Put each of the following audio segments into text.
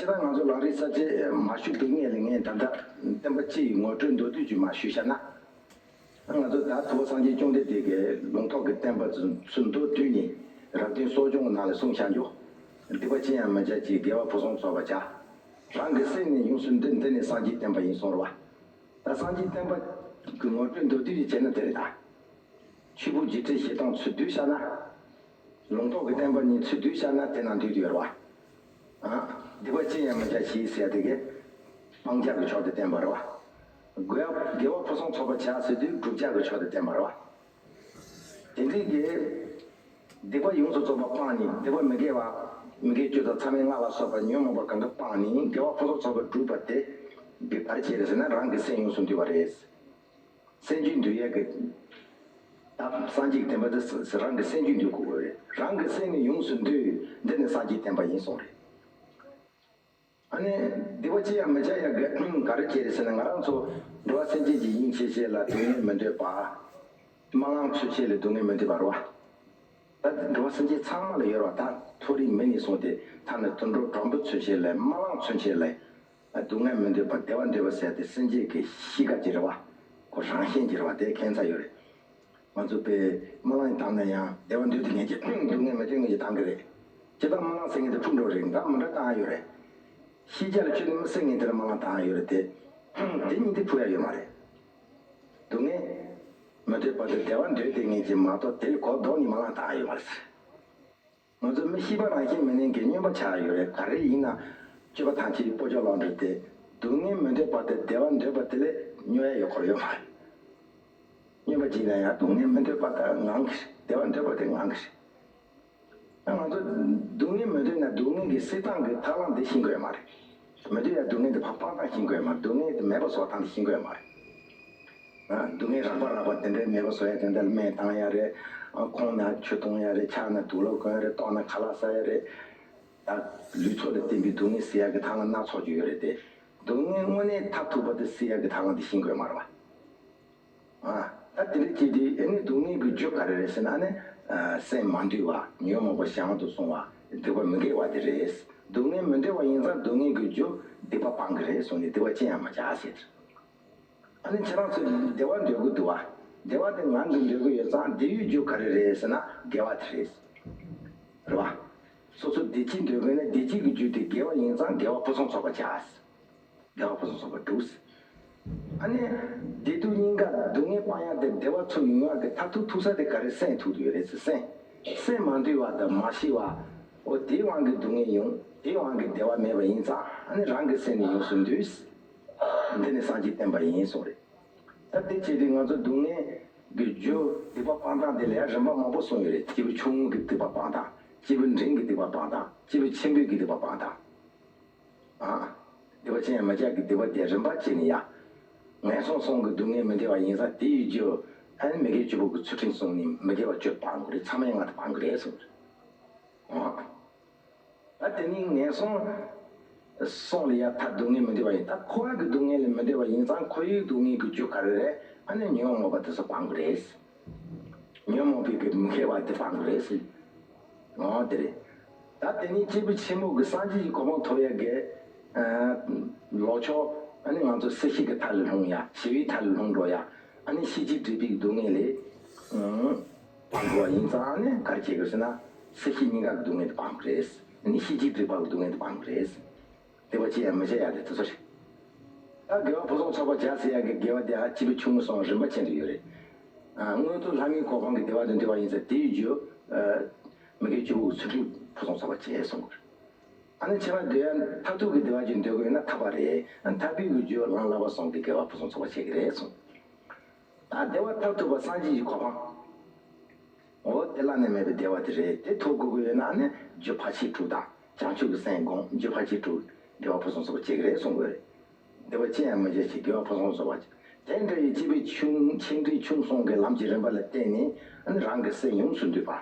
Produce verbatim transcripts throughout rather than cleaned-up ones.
ད་ང་ཚོ་ལམ་རིམ་གསལ་བྱེད་མ་ཞུ་བའི་སྔོན་ལ་ངས་ད་ལྟ་བསྟན་པ་སྤྱི་ཡི་ངོ་སྤྲོད་མདོར་བསྡུས་ཅིག་མར་ཞུས་བཞག་ན། ང་ཚོ་ད་ཐུབ་པ་སངས་རྒྱས་བཅོམ་ལྡན་འདས་ཀྱིས་ལུང་རྟོགས་ཀྱི་བསྟན་པ་ཚུར་མདོར་བསྡུས་ནས་རབ་བདུན་གསོ་སྦྱོང་ནང་ལ་གསུངས་བཞག་རྒྱུ། སྡིག་པ་ཅི་ཡང་མི་བྱ་ཞིང་། དགེ་བ་ཕུན་སུམ་ཚོགས་པར་བྱ། རང་གི་སེམས་ནི་ཡོངས་སུ་འདུལ། འདི་ནི་སངས་རྒྱས་བསྟན་པ་ཡིན་གསུངས་རེད་བ། ད་སངས་རྒྱས་བསྟན་པ་གི་ངོ་སྤྲོད་མདོར་བསྡུས་ཅིག་བྱས་ན་དེ་རེད་ད། ཆོས་ཕུང་བརྒྱད་ཁྲི་བཞི་སྟོང་ཚུར་བསྡུས་བཞག་ན། ལུང་རྟོགས་ཀྱི་བསྟན་པ་གཉིས་ཚུར་བསྡུས་བཞག་ན་དེ་ནང་འདུས་ཡོད་རེད་བ། ཨ། སྡིག་པ་ཅི་ཡང་མི་བྱ་ཞིང་ཟེར་དེ་གས། སྤང་བྱ་གི་ཕྱོགས་དེ་བསྟན་པ་རེད་བ། དགེ་བ་དགེ་བ་ཕུན་སུམ་ཚོགས་པར་བྱ་ཟེར་དུས་བསྒྲུབ་བྱ་གི་ཕྱོགས་དེ་བསྟན་པ་རེད་བ། དེ་འདྲའི་གི། སྡིག་པ་ཡོངས་སུ་རྫོགས་པ་སྤངས་ནས། སྡིག་པ་མི་དགེ་བ། མི་དགེ་བཅུ་དང་མཚམས་མེད་ལྔ་ལ་སོགས་པ་ཉོན་མོངས་པ་གང་ག་སྤངས་ནས་དགེ་བ་ཕུན་སུམ་ཚོགས་པར་བསྒྲུབས་པ་དེ་གིས་ག་རེ་བྱས་རེད་ཟེར་ན་རང་གི་སེམས་ཡོངས་སུ་འདུལ་བ་རེད། སེམས་རྒྱུད་འདུལ་ཡས་ཀྱི། ད་སངས་རྒྱས་ཀྱི་བསྟན་པ་འདི་རང་གི་སེམས་རྒྱུད་འདུལ་དགོས་རེད། རང་གི་སེམས་ནི་ཡོངས་སུ་འདུལ། འདི་ནི་སངས་རྒྱས་བསྟན་པ་ཡིན་གསུངས་རེད། ཨ་ནི། སྡིག་པ་ཅི་ཡང་མི་བྱ་ཡ་གི་ག་རེ་བྱས་རེད་ཟེར་ན་ང་རང་ཚོ་འགྲོ་བ་སེམས་ཅན་གྱི་ཡིད་ཆེས་བྱེད་ལ་སྡུག་བསྔལ་མི་འདོད་པ། རྨི་ལམ་ཚུལ་འཆོས་ལ་སྡུག་བསྔལ་མི་འདོད་པ་རེད་བ། ད་འགྲོ་བ་སེམས་ཅན་ཚང་མ་ལ་ཡོད་རེད་བ། ད་མཐོ་རིས་མི་ནས་བཟུང་སྟེ་ཐ་ན་དུད་འགྲོ་གྲོག་སྦུར་ཚུན་ཆད་ལ་རྨི་ལམ་ཚུན་ཆད་ལ་སྡུག་བསྔལ་མི་འདོད་པ་བདེ་བ་འདོད་པ་ཟེར་ཏེ་སེམས་ཅན་གྱི་གཤིས་ཀ་ཅིག་རེད་བ། ཁོ་རང་བཞིན་ཅིག་རེད་བ། དེ་ཁྱད་མཚར་ཡོད་རེད། ང་ཚོ་པས་རྨི་ལམ་བཏང་ན་ཡང་བདེ་བ་འདོད་དེ་ངེད་ཀྱིས་སྡུག་བསྔལ་མི་འདོད་ངེད་ཀྱིས་བཏང་གི་རེད། ཇི་ལྟར་རྨི་ལམ་ཟེར་མཁན་དེ་འཁྲུག་འགྲོ་རེད། འགའ་མི་འདྲ་བཏང་ཡ་ཡོད་རེད། ཤེས་བྱ་ལ་ཆོས་དེ་མི་སྲིད་མཁན་དེ་ལ་རྨི་ལམ་བཏང་ཡ་ཡོད་རེད་དེ། དེ་གཉིས་དེ་འཁྲུག་ཡ་ཡོད་མ་རེད། སྡུག་བསྔལ་མི་འདོད་པ་དེ་བདེ་བ་འདོད་དེ་ངེད་ཀྱིས་མ་གཏོགས་དེ་ལ་གོ་ལྡོག་ནས་རྨི་ལམ་བཏང་ཡ་ཡོད་མ་རེད་ཟེར། ང་ཚོ་མི་ཤེས་པ་རང་བཞིན་མི་གནས་མཁན་སྨྱོན་པ་ཆགས་ཡོད་རེད། ག་རེ་ཡིན་ན། སྤྱོད་པ་ཐམས་ཅད་སྤོ་སྐྱོ་ལམ་འགྲོ་སྟེ། སྡུག་བསྔལ་མི་འདོད་པ་དེ་བདེ་བ་འདོད་པ་དེ་ལས་སྨྱོ་ཡ་ཡོད་ཁོ་ཡོད་མ་རེད། སྨྱོན་པ་ཅིག་ན་ཡང་སྡུག་བསྔལ་མི་འདོད་པ་དེ་ངང་གི་རེད། བདེ་བ་འདོད་པ་དེ་ངང་གི་རེད། ད་ང་ཚོ་སྡུག་བསྔལ་མི་འདོད་ན་སྡུག་བསྔལ་གྱི་སེལ་སྟངས་ཀྱི་ཐབས་ལམ་འདི་ཤེས་དགོས་ཡ་མ་རེད། མི་འདོད་ཡ་སྡུག་བསྔལ་འདི་ཕར་སྤང་སྟངས་ཤེས་དགོས་ཡ་མ་རེད། སྡུག་བསྔལ་འདི་མེད་པ་བཟོ་སྟངས་འདི་ཤེས་དགོས་ཡ་མ་རེད། ཨ། སྡུག་བསྔལ་རགས་པ་རགས་པ་དེ་འདྲའི་མེད་པ་བཟོ་ཡ་དེ་འདྲ་ལ་སྨན་བཏང་ཡ་རེད། ཨ། ཁོང་ན་ཆུ་འཐུང་ཡ་རེད། ཆག་ན་དུག་ལོག་གོན་ཡ་རེད། ལྟོགས་ན་ཁ་ལག་ཟ་ཡ་རེད། ད་ལུས་ཚོགས་ལ་བརྟེན་པའི་སྡུག་བསྔལ་སེལ་ཡ་གི་ཐབས་ལམ་སྣ་ཚོགས་ཅིག་ཡོད་རེད་དེ། སྡུག་བསྔལ་དངོས་གནས་མཐར་ཐུག་པ་དེ་སེལ་ཡ་གི་ཐབས་ལམ་འདི་ཤེས་དགོས་མ་རེད་བ། ཨ། ད་དེ་འདྲ་བྱས་དུས་ཨ་ནི་སྡུག་བསྔལ་གྱི་རྒྱུ་ག་རེ་རེད་ཟེར་ན། ཨ་ནི། ཨ། སེམས་མ་དུལ་བ། ཉོན་མོངས་པ་གཞན་དབང་དུ་སོང་བ། སྡིག་པ་མི་དགེ་བ་དེ་རེད། སྡུག་བསྔལ་མི་འདོད་པ་ཡིན་ཙང་སྡུག་བསྔལ་གྱི་རྒྱུ་སྡིག་པ་སྤང་གི་རེད་གསུངས་ནས་སྡིག་པ་ཅི་ཡང་མ་བྱ་ཟེར། ཨ་ནི་ཁྱེད་རང་ཚོས་བདེ་བ་འདོད་ཀྱི་འདུག་བ། བདེ་བ་དེ་ངང་གིས་འདོད་ཀྱི་ཡོད་ཙང་བདེ་བའི་རྒྱུ་ག་རེ་རེད་ཟེར་ན་དགེ་བ་དེ་རེད། རེད་བ། སོ་སོ་བདེ་སྐྱིད་འདོད་ཀྱི་ན་བདེ་སྐྱིད་ཀྱི་རྒྱུ་དེ་དགེ་བ་ཡིན་ཙང་དགེ་བ་ཕུན་སུམ་ཚོགས་པ་བྱ། དགེ་བ་ཕུན་སུམ་ཚོགས་པ་སྒྲུབ། ཨ་ནི། བདེ་སྡུག་གཉིས་ཀ་སྡུག་བསྔལ་སྤང་ཡག་དེ་བདེ་བ་ཚུར་ཡོང་ཡག་གི་མཐར་ཐུག་ཐུག་ས་དེ་ག་རེ་སེམས་ཐུག་ཡོད་རེད་ཟེར། སེམས། སེམས་མ་དུལ་བ་དང་མ་ཤེས་པ། འོ་དེའི་དབང་གིས་སྡུག་བསྔལ་ཡོང་། དེའི་དབང་གིས་བདེ་བ་མེད་པ་ཡིན་ཙང་ཨ་ནི་རང་གི་སེམས་ནི་ཡོངས་སུ་འདུལ། འདི་ནི་སངས་རྒྱས་བསྟན་པ་ཡིན་གསུངས་རེད། ད་དེ་བྱས་དུས་ང་ཚོ་སྡུག་བསྔལ་གྱི་རྒྱུ་སྡིག་པ་སྤང་སྟངས་དེ་ལ་ཡང་རིམ་པ་མང་པོ་གསུངས་ཡོད་རེད། སྐྱེས་བུ་ཆུང་ངུ་གི་སྡིག་པ་སྤང་སྟངས། སྐྱེས་བུ་འབྲིང་གི་སྡིག་པ་སྤང་སྟངས། སྐྱེས་བུ་ཆེན་པོའི་གི་སྡིག་པ་སྤང་སྟངས། ཨ། སྡིག་པ་ཅི་ཡང་མི་བྱ་གི་སྡིག་པ་དེ་རིམ་པ་བྱས་ནས་ཡ། ངན་སོང་གསུམ་གྱི་སྡུག་བསྔལ་མི་འདོད་པ་ཡིན་ཙང་དེ་ཡི་རྒྱུ། ཨ་ནི་མི་དགེ་བཅུ་པོ་གི་ཚུལ་ཁྲིམས་བསྲུངས་ནས་མི་དགེ་བ་བཅུ་སྤང་དགོས་རེད། མཚམས་མེད་ལྔ་དེ་སྤང་དགོས་རེད་གསུངས། ཨ། ད་དེ་ནི་ངན་སོང་གསུམ་ལ་ཡ་མཐར་སྡུག་བསྔལ་མི་འདོད་པ་ཡིན། ད་འཁོར་བ་གི་སྡུག་བསྔལ་ལ་མི་འདོད་པ་ཡིན་ཙང་འཁོར་བའི་སྡུག་བསྔལ་གྱི་རྒྱུ་ག་རེ་རེད། ཨ་ནི་ཉོན་མོངས་པ་དེ་ཚོ་སྤང་དགོས་རེད། ཉོན་མོངས་པའི་གི་མི་དགེ་བ་དེ་སྤང་དགོས་རེད་ཟེར། འོ་དེ་རེད། ད་དེ་ནི་སྐྱེས་བུ་ཆེན་པོ་གི་སངས་རྒྱས་ཀྱི་གོ་འཕང་ཐོབ་ཡ་གི། ཨ། ལོག་ཕྱོགས་ཨ་ནི་ང་ཚོ་སྲིད་ཞི་གི་མཐའ་ལ་ལྷུང་ཡ། ཞི་བའི་མཐའ་ལ་ལྷུང་འགྲོ་ཡ། ཨ་ནི་ཤེས་བྱའི་སྒྲིབ་པའི་སྡུག་བསྔལ་ལས། ཨང་། སྤང་དགོས་པ་ཡིན་ཙང་ཨ་ནི་ག་རེ་བྱེད་དགོས་ཟེར་ན། སྲིད་ཞི་གཉིས་ཀ་གི་སྡུག་བསྔལ་དེ་སྤང་དགོས་རེད། ཨ་ནི་ཤེས་བྱའི་སྒྲིབ་པ་གི་སྡུག་བསྔལ་དེ་སྤང་དགོས་རེད། སྡིག་པ་ཅི་ཡང་མི་བྱ་ཡ་དེ་དེ་ཚོ་རེད། ད་དགེ་བ་ཕུན་སུམ་ཚོགས་པར་བྱ་ཟེར་ཡ་གི་དགེ་བ་དེ་ཨ་སྐྱེས་བུ་ཆུང་ངུ་སོང་རིམ་པ་ཆེན་དུ་ཡོད་རེད། ཨ། སྔོན་དུ་ལྷ་མིའི་གོ་འཕང་གི་བདེ་བ་དེ་འདོད་པ་ཡིན་ཙང་དེའི་རྒྱུ། ཨ། མི་དགེ་བཅུ་པོ་གི་ཚུལ་ཁྲིམས་ཕུན་སུམ་ཚོགས་པར་བྱས་གསུངས་པ་རེད། ཨ་ནི་ཁྱེད་རང་འདོད་ཡ་མཐར་ཐུག་གི་བདེ་བ་ཅིག་འདོད་དགོས་ཡོད་ན་ཐར་པ་རེད། ཨ། ཐར་པའི་གི་རྒྱུ་ལམ་བསླབ་པ་གསུམ་གྱིས་དགེ་བ་ཕུན་སུམ་ཚོགས་པར་བྱེད་ཀྱི་རེད་གསུངས། ད་བདེ་བ་མཐར་ཐུག་པ་སངས་རྒྱས་ཀྱི་གོ་འཕང་། འོ་དེ་བླ་ན་མེད་པའི་བདེ་བ་དེ་རེད། དེ་ཐོབ་དགོས་ཀྱི་ཡོད་ན་ཨ་ནི་རྒྱུ་ཕར་ཕྱིན་དྲུག་དང་བྱང་ཆུབ་ཀྱི་སེམས་སྒོམ། རྒྱུ་ཕར་ཕྱིན་དྲུག་དགེ་བ་ཕུན་སུམ་ཚོགས་པ་བྱེད་ཀྱི་རེད་གསུངས་པ་རེད། སྡིག་པ་ཅི་ཡང་མི་བྱ་ཞིང་དགེ་བ་ཕུན་སུམ་ཚོགས་པ། དེ་འདྲ་བའི་སྐྱེས་བུ་ཆུང་ཆེ་འབྲིང་ཆུང་གསུམ་གྱི་ལམ་གྱི་རིམ་པ་ལ་བརྟེན་ནས་ཨ་ནི་རང་གི་སེམས་ཡོངས་སུ་འདུལ་བ།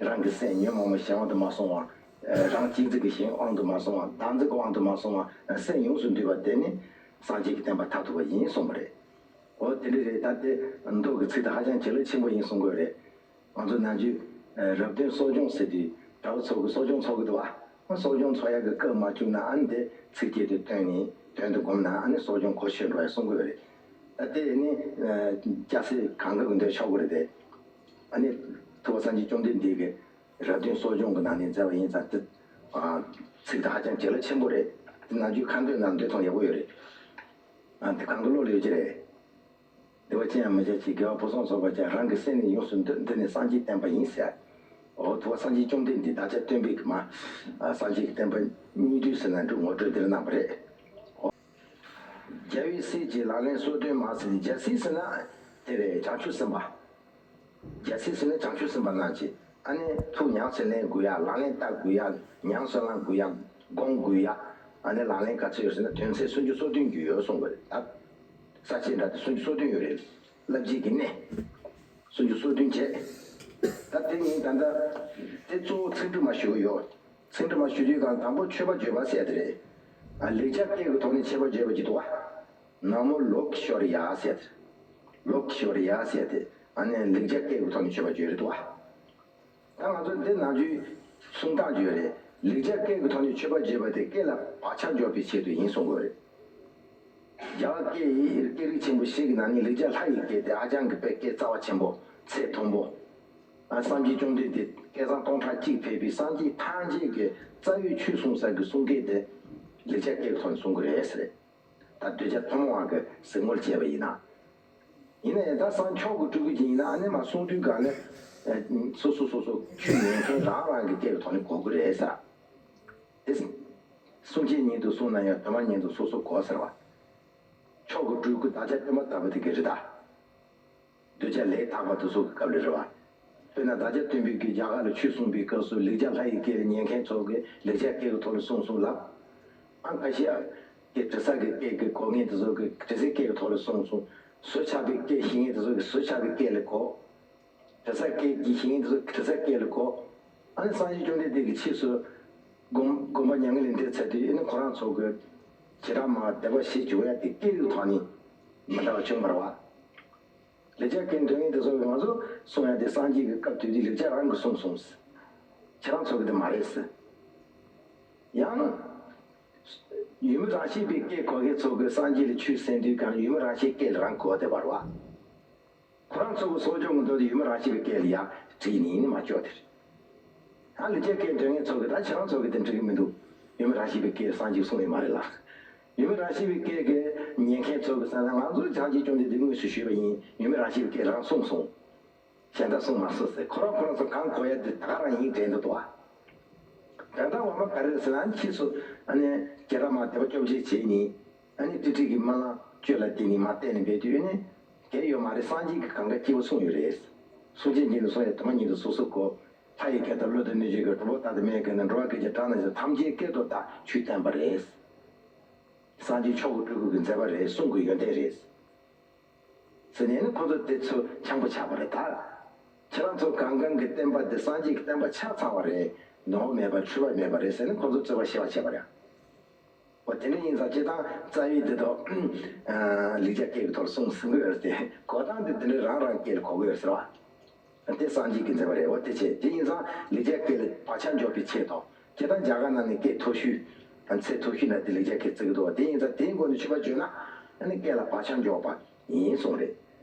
རང་གི་སེམས་ཉོན་མོངས་པའི་གཞན་དབང་དུ་མ་སོང་བ། རང་གཅེས་འཛིན་གྱི་གཞན་དབང་དུ་མ་སོང་བ། བདག་འཛིན་གྱི་དབང་དུ་མ་སོང་བ། སེམས་ཡོངས་སུ་འདུལ་བ་དེ་ནི་སངས་རྒྱས་ཀྱི་བསྟན་པ་མཐར་ཐུག་པ་ཡིན་གསུངས་པ་རེད། འོ་དེ་འདྲ་རེད། ད་དེ་མདོ་གི་ཚིག་དེ་ཧ་ཅང་བྱིན་རླབས་ཆེན་པོ་ཡིན་གསུང་གི་ཡོད་རེད། ང་ཚོ་ནམ་རྒྱུན་རབ་བདུན་གསོ་སྦྱོང་ཟེར་དུས་གྲྭ་པ་ཚོ་གི་གསོ་སྦྱོང་ཚོགས་ཀྱི་འདུག་བ། གསོ་སྦྱོང་འཚོགས་ཡག་གི་སྐབས་མ་བཅུག་ན། ཨ་ནི་དེ་ཚིགས་བཅད་དེ་བཏོན་ནས་དོན་དུ་བསྒོམས་ན། ཨ་ནི་གསོ་སྦྱོང་གོ་ཆོད་འགྲོ་ཡ་གསུང་གི་ཡོད་རེད། ད་དེ་ནི་སྐྱ་སེར་གང་གི་འདོད་ཆོག་གི་རེད་དེ། ཨ་ནི་ཐུབ་པ་སངས་རྒྱས་བཅོམ་ལྡན་འདས་ཀྱི་རབ་བདུན་གསོ་སྦྱོང་གི་ནང་ནས་མཛད་པ་ཡིན་ཙང་། དེ་ཚིག་དེ་ཧ་ཅང་བྱིན་རླབས་ཆེན་པོ་རེད། དེ་ནམ་རྒྱུན་ཁ་འདོན་ནང་འདོན་ཐུབ་ཡག་པོ་ཡོད་རེད། ཨ་དེ་གང་གི་བློ་ལ་ཡོད་ཀྱི་རེད། བདེ་བ་ཅན་ཡང་མི་བྱ་ཞིང་། དགེ་བ་ཕུན་སུམ་ཚོགས་པར་བྱ། རང་གི་སེམས་ནི་ཡོངས་སུ་འདུལ། འདི་ནི་སངས་རྒྱས་བསྟན་པ་ཡིན་ཟེར། འོ་ཐུབ་པ་སངས་རྒྱས་བཅོམ་ལྡན་འདས་བདག་ཅག་སྟོན་པའི་གི་མ་སངས་རྒྱས་ཀྱི་བསྟན་པ་སྙིང་བསྡུས་ཟེར་ན་འགྲིག་ངོ་སྤྲོད་འདིར་གནང་བ་རེད། རྒྱལ་བའི་སྲས་ཀྱིས་ལག་ལེན་སོ་བདུན་མ་ཟེར་ཏེ། རྒྱལ་སྲས་ཟེར་ན་དེ་རེད། བྱང་ཆུབ་སེམས་དཔའ། རྒྱལ་སྲས་ཟེར་ན་བྱང་ཆུབ་སེམས་དཔའ་རྣམས་ཀྱི། ཨ་ནི་ཐུགས་ཉམས་སུ་ལེན་དགོས་ཡ། ལག་ལེན་བསྟར་དགོས་ཡ། ཉམས་སུ་བླང་དགོས་ཡ། སྒོམ་དགོས་ཡ། ཨ་ནི་ལག་ལེན་ག་ཚོད་ཡོད་ཟེར་ན་དོན་ཚན་སུམ་ཅུ་སོ་བདུན་གྱི་ཡོད་གསུང་གི་རེད། ད་ས་བཅད་འདྲ་དེ་སུམ་ཅུ་སོ་བདུན་ཡོད་རེད། བསླབ་བྱའི་གི་གནས་སུམ་ཅུ་སོ་བདུན་བྱས། ད་དེ་ནི་ད་ལྟ་དེ་གཙོ་བོ་ཚིག་འབྲུ་མ་ཞུ་གི་ཡོད། ཚིག་འབྲུ་མ་ཞུ་དུས་གང་དང་པོ་མཆོད་པ་བརྗོད་པ་ཟེར་དེ་རེད། ཨ་ལེགས་སྦྱར་སྐད་ཀྱི་ཐོག་ནས་མཆོད་པ་བརྗོད་པ་ཅིག་འདུག་བ། ན་མོ་ལོ་ཀི་ཤྭ་རི་ཡ་ཟེར་ཏེ། ལོ་ཀི་ཤྭ་རི་ཡ་ཟེར་ཏེ། ཨ་ནི་ལེགས་སྦྱར་སྐད་ཀྱི་ཐོག་ནས་མཆོད་པ་བརྗོད་རེད་འདུག་བ། ད་ང་ཚོ་འདི་ནང་རྒྱུད་གསུང་སྟངས་བརྗོད་རེད། ལེགས་སྦྱར་སྐད་ཀྱི་ཐོག་ནས་མཆོད་པ་བརྗོད་པ་དེ་སྐད་ལ་བག་ཆགས་འཇོག་པའི་ཆེད་དུ་ཡིན་གསུང་དགོས་རེད། རྒྱ་གར་སྐད་ཡིག་སྐད་རིགས་ཆེན་པོ་བཞི་གི་ནང་ནས་ལེགས་སྦྱར་ལྷ་ཡི་སྐད་དེ་ཧ་ཅང་གི་དཔེ་སྐད་རྩ་བ་ཆེན་པོ། ཚད་མཐོན་པོ། ཨ་སངས་རྒྱས་བཅོམ་ལྡན་འདས་བསྐལ་བཟང་སྟོང་ཕྲག་གཅིག་ཕེབས་པའི་སངས་རྒྱས་ཐམས་ཅད་ཀྱི་རྩ་བའི་ཆོས་གསུང་ས་གི་གསུང་སྐད་དེ་ལེགས་སྦྱར་སྐད་ཀྱི་ཐོག་ནས་གསུང་གི་རེད་ཟེར། ད་གདུལ་བྱ་ཐུན་མོང་བ་གི་གཟིགས་ངོར་བྱས་པ་ཡིན་ན། ཡིན་ན་ཡང་ད་སངས་མཆོག་གི་སྤྲུལ་སྐུ་ཅིག་ཡིན་ན། ཨ་ནི་མ་གསུང་དུས་གང་ལ་སོ་སོ་སོ་སོ་ཆོས་ཉན་མཁན་རང་རང་གི་སྐད་ཀྱི་ཐོག་ནས་གོ་གི་རེད་ཟེར། དེ་གསུང་ཆོས་ཉིད་དུ་གསུངས་ན་ཡང་དོན་མ་ཉིད་དུ་སོ་སོ་གོ་ཟེར་བ། མཆོག་གི་སྤྲུལ་སྐུ་བདག་ཅག་སྟོན་པ་ལྟ་བུ་དེ་ག་རེད་ད། གདུལ་བྱ་ལས་དག་པ་དེ་ཚོ་གི་སྐབས་ལ་རེད་བ། དཔེར་ན་བདག་ཅག་སྟོན་པའི་གི་རྒྱ་གར་ལ་ཆོས་གསུངས་པའི་སྐབས་སུ་ལེགས་སྦྱར་ལྷ་ཡི་སྐད་ལ་ཉན་མཁན་ཚོ་གིས་ལེགས་སྦྱར་སྐད་ཀྱི་ཐོག་ལ་གསུངས་གསུངས་ལབ། ཨ་ཁ་ཤས་ཀྱི་དྲི་ཟ་གི་སྐད་ཀྱི་གོ་མཁན་དེ་ཚོ་གིས་དྲི་ཟའི་སྐད་ཀྱི་ཐོག་ལ་གསུངས་གསུངས། ཟུར་ཆག་པའི་སྐད་ཤེས་མཁན་དེ་ཚོ་གིས་ཟུར་ཆག་པའི་སྐད་ལ་གོ། དྲི་ཟ་སྐད་ཀྱི་ཤེས་མཁན་དེ་ཚོ་དྲི་ཟ་སྐད་ལ་གོ། ཨ་ནི་སངས་རྒྱས་བཅོམ་ལྡན་འདས་ཀྱི་ཕྱིས་སུ་དགོངས་དགོངས་པ་མྱ་ངན་ལས་འདས་ཚར་དུས། ཨ་ནི་ཁོ་རང་ཚོ་གིས་བྱེ་བྲག་སྨྲ་བ་སྡེ་པ་བཞི་བྱུང་ཡ་དེ་སྐད་ཀྱི་ཐོག་ནས་མི་འདྲ་བ་བྱུང་བ་རེད་བ། ལེགས་སྦྱར་སྐད་འདོན་མཁན་དེ་ཚོ་གིས་ང་ཚོ་གསུང་ཡ་དེ་སངས་རྒྱས་ཀྱི་སྐབས་དུས་དེ་ལེགས་སྦྱར་རང་གིས་གསུངས་གསུངས། ཁྱེད་རང་ཚོ་གིས་དེ་མ་རེད་ཟེར། ཡང་ཡུལ་མི་རང་གཤིས་པའི་སྐད་གོ་མཁན་ཚོ་གིས་སངས་རྒྱས་ལ་ཆོས་གསན་དུས་གང་ཡུལ་མི་རང་གཤིས་སྐད་ལ་རང་གོ་བསྡད་པ་རེད་བ། ཁོ་རང་ཚོ་གི་གསོ་སྦྱོང་གི་མདོ་དེ་ཡུལ་མི་རང་གཤིས་པའི་སྐད་ལ་ཡར་བྲིས་ནས་ནི་མ་བཅོས་དེ་རེད། ད་ལེགས་སྦྱར་སྐད་འདོན་མཁན་ཚོ་གིས་ད་ཁྱེད་རང་ཚོ་གིས་དེ་འགྲིག་གི་མི་འདུག་ཡུལ་མི་རང་གཤིས་པའི་སྐད་སངས་རྒྱས་གསུངས་ཡོད་མ་རེད་ལ། ཡུལ་མི་རང་གཤིས་པའི་སྐད་ཀྱི་ཉན་མཁན་ཚོ་གིས་ཟེར་ན། ང་ཚོ་སངས་རྒྱས་བཅོམ་ལྡན་འདས་དངོས་སུ་ཞུས་པ་ཡིན། ཡུལ་མི་རང་གཤིས་པའི་སྐད་རང་གསུངས་སོང་། གཞན་དག་གསུངས་མ་སོང་ཟེར། ཁོ་རང་ཁོ་རང་ཚོ་གང་གོ་ཡ་དེ་ད་ག་རང་ཡིན་དྲན་འདུག་དོ། ད་ལྟ་འོ་མ་ག་རེ་རེད་ཟེར་ན། ཕྱིས་སུ་ཨ་ནི་བྱེ་བྲག་སྨྲ་བ་སྡེ་པ་བཅོ་བརྒྱད་བྱས་ནས། ཨ་ནི་ཏི་ཏྲི་གི་སྨོན་ལམ་བཅོས་ལ་བརྟེན་ནས་མར་བལྟས་ནས་འབད་དུས་ནི། དེ་ཡོད་མ་རེད། སངས་རྒྱས་ཀྱིས་གང་ག་སྐྱེས་བུ་གསུངས་ཡོད་རེད། གསུང་ཆོས་ཉིད་དུ་གསུང་ཡང་དོན་མ་ཉིད་དུ་སོ་སོ་གོ། ལྷ་ཡི་སྐད་དང་ཀླུ་དང་གནོད་སྦྱིན་སྐད། གྲུབ་པ་དག་དང་མིའི་སྐད་དང་། འགྲོ་བ་སྐད་ཀྱང་གྲགས་ན་ཡང་། ཐམས་ཅད་སྐད་དུ་བདག་ཆོས་བསྟན་པ་རེད། སངས་རྒྱས་མཆོག་གི་སྤྲུལ་སྐུ་གིས་མཛད་པ་རེད། གསུང་གི་ཡོན་ཏན་རེད། ཟེར་ནས་ནི་ཁོ་ཚོ་དེ་ཚོ་འཆམ་པོ་ཆགས་པ་རེད་ད། ཁྱེད་རང་ཚོ་གང་གང་གི་བསྟན་པ་འདི་སངས་རྒྱས་ཀྱི་བསྟན་པ་ཆ་ཚང་བ་རེད། ནོར་བ་མེད་པ་འཁྲུལ་པ་མེད་པ་རེད་ཟེར་ནས་ཁོ་ཚོ་རྩོད་པ་ཤེས་པ་བྱས་པ་རེད། འོ་དེ་འདྲ་ཡིན་ཙང་སྤྱིར་བཏང་རྩ་བའི་འདི་དག་ལེགས་སྦྱར་སྐད་ཀྱི་ཐོག་གསུང་ཟིན་གྱི་ཡོད་རེད་དེ། གོ་སྟངས་འདི་འདི་འདྲ་རང་རང་སྐད་ལ་གོ་གི་ཡོད་ཟེར་བ། དེ་སངས་རྒྱས་ཀྱིས་མཛད་པ་རེད། འོ་དེ་བྱས་དེ་ཡིན་ཙང་ལེགས་སྦྱར་སྐད་ལ་བག་ཆགས་འཇོག་པའི་ཆེད་དུ། སྤྱིར་བཏང་རྒྱ་གར་ནང་ནས་སྐད་མཐོ་ཤོས་དང་ཚད་མཐོ་ཤོས་ན་དེ་ལེགས་སྦྱར་སྐད་བརྩི་གི་འདུག་དེ་ཡིན་ཙང་དེའི་སྒོ་ནས་མཆོད་པ་བརྗོད་ན། ཨ་ནི་སྐད་ལ་བག་ཆགས་འཇོག་པ་ཡིན་གསུངས་རེད།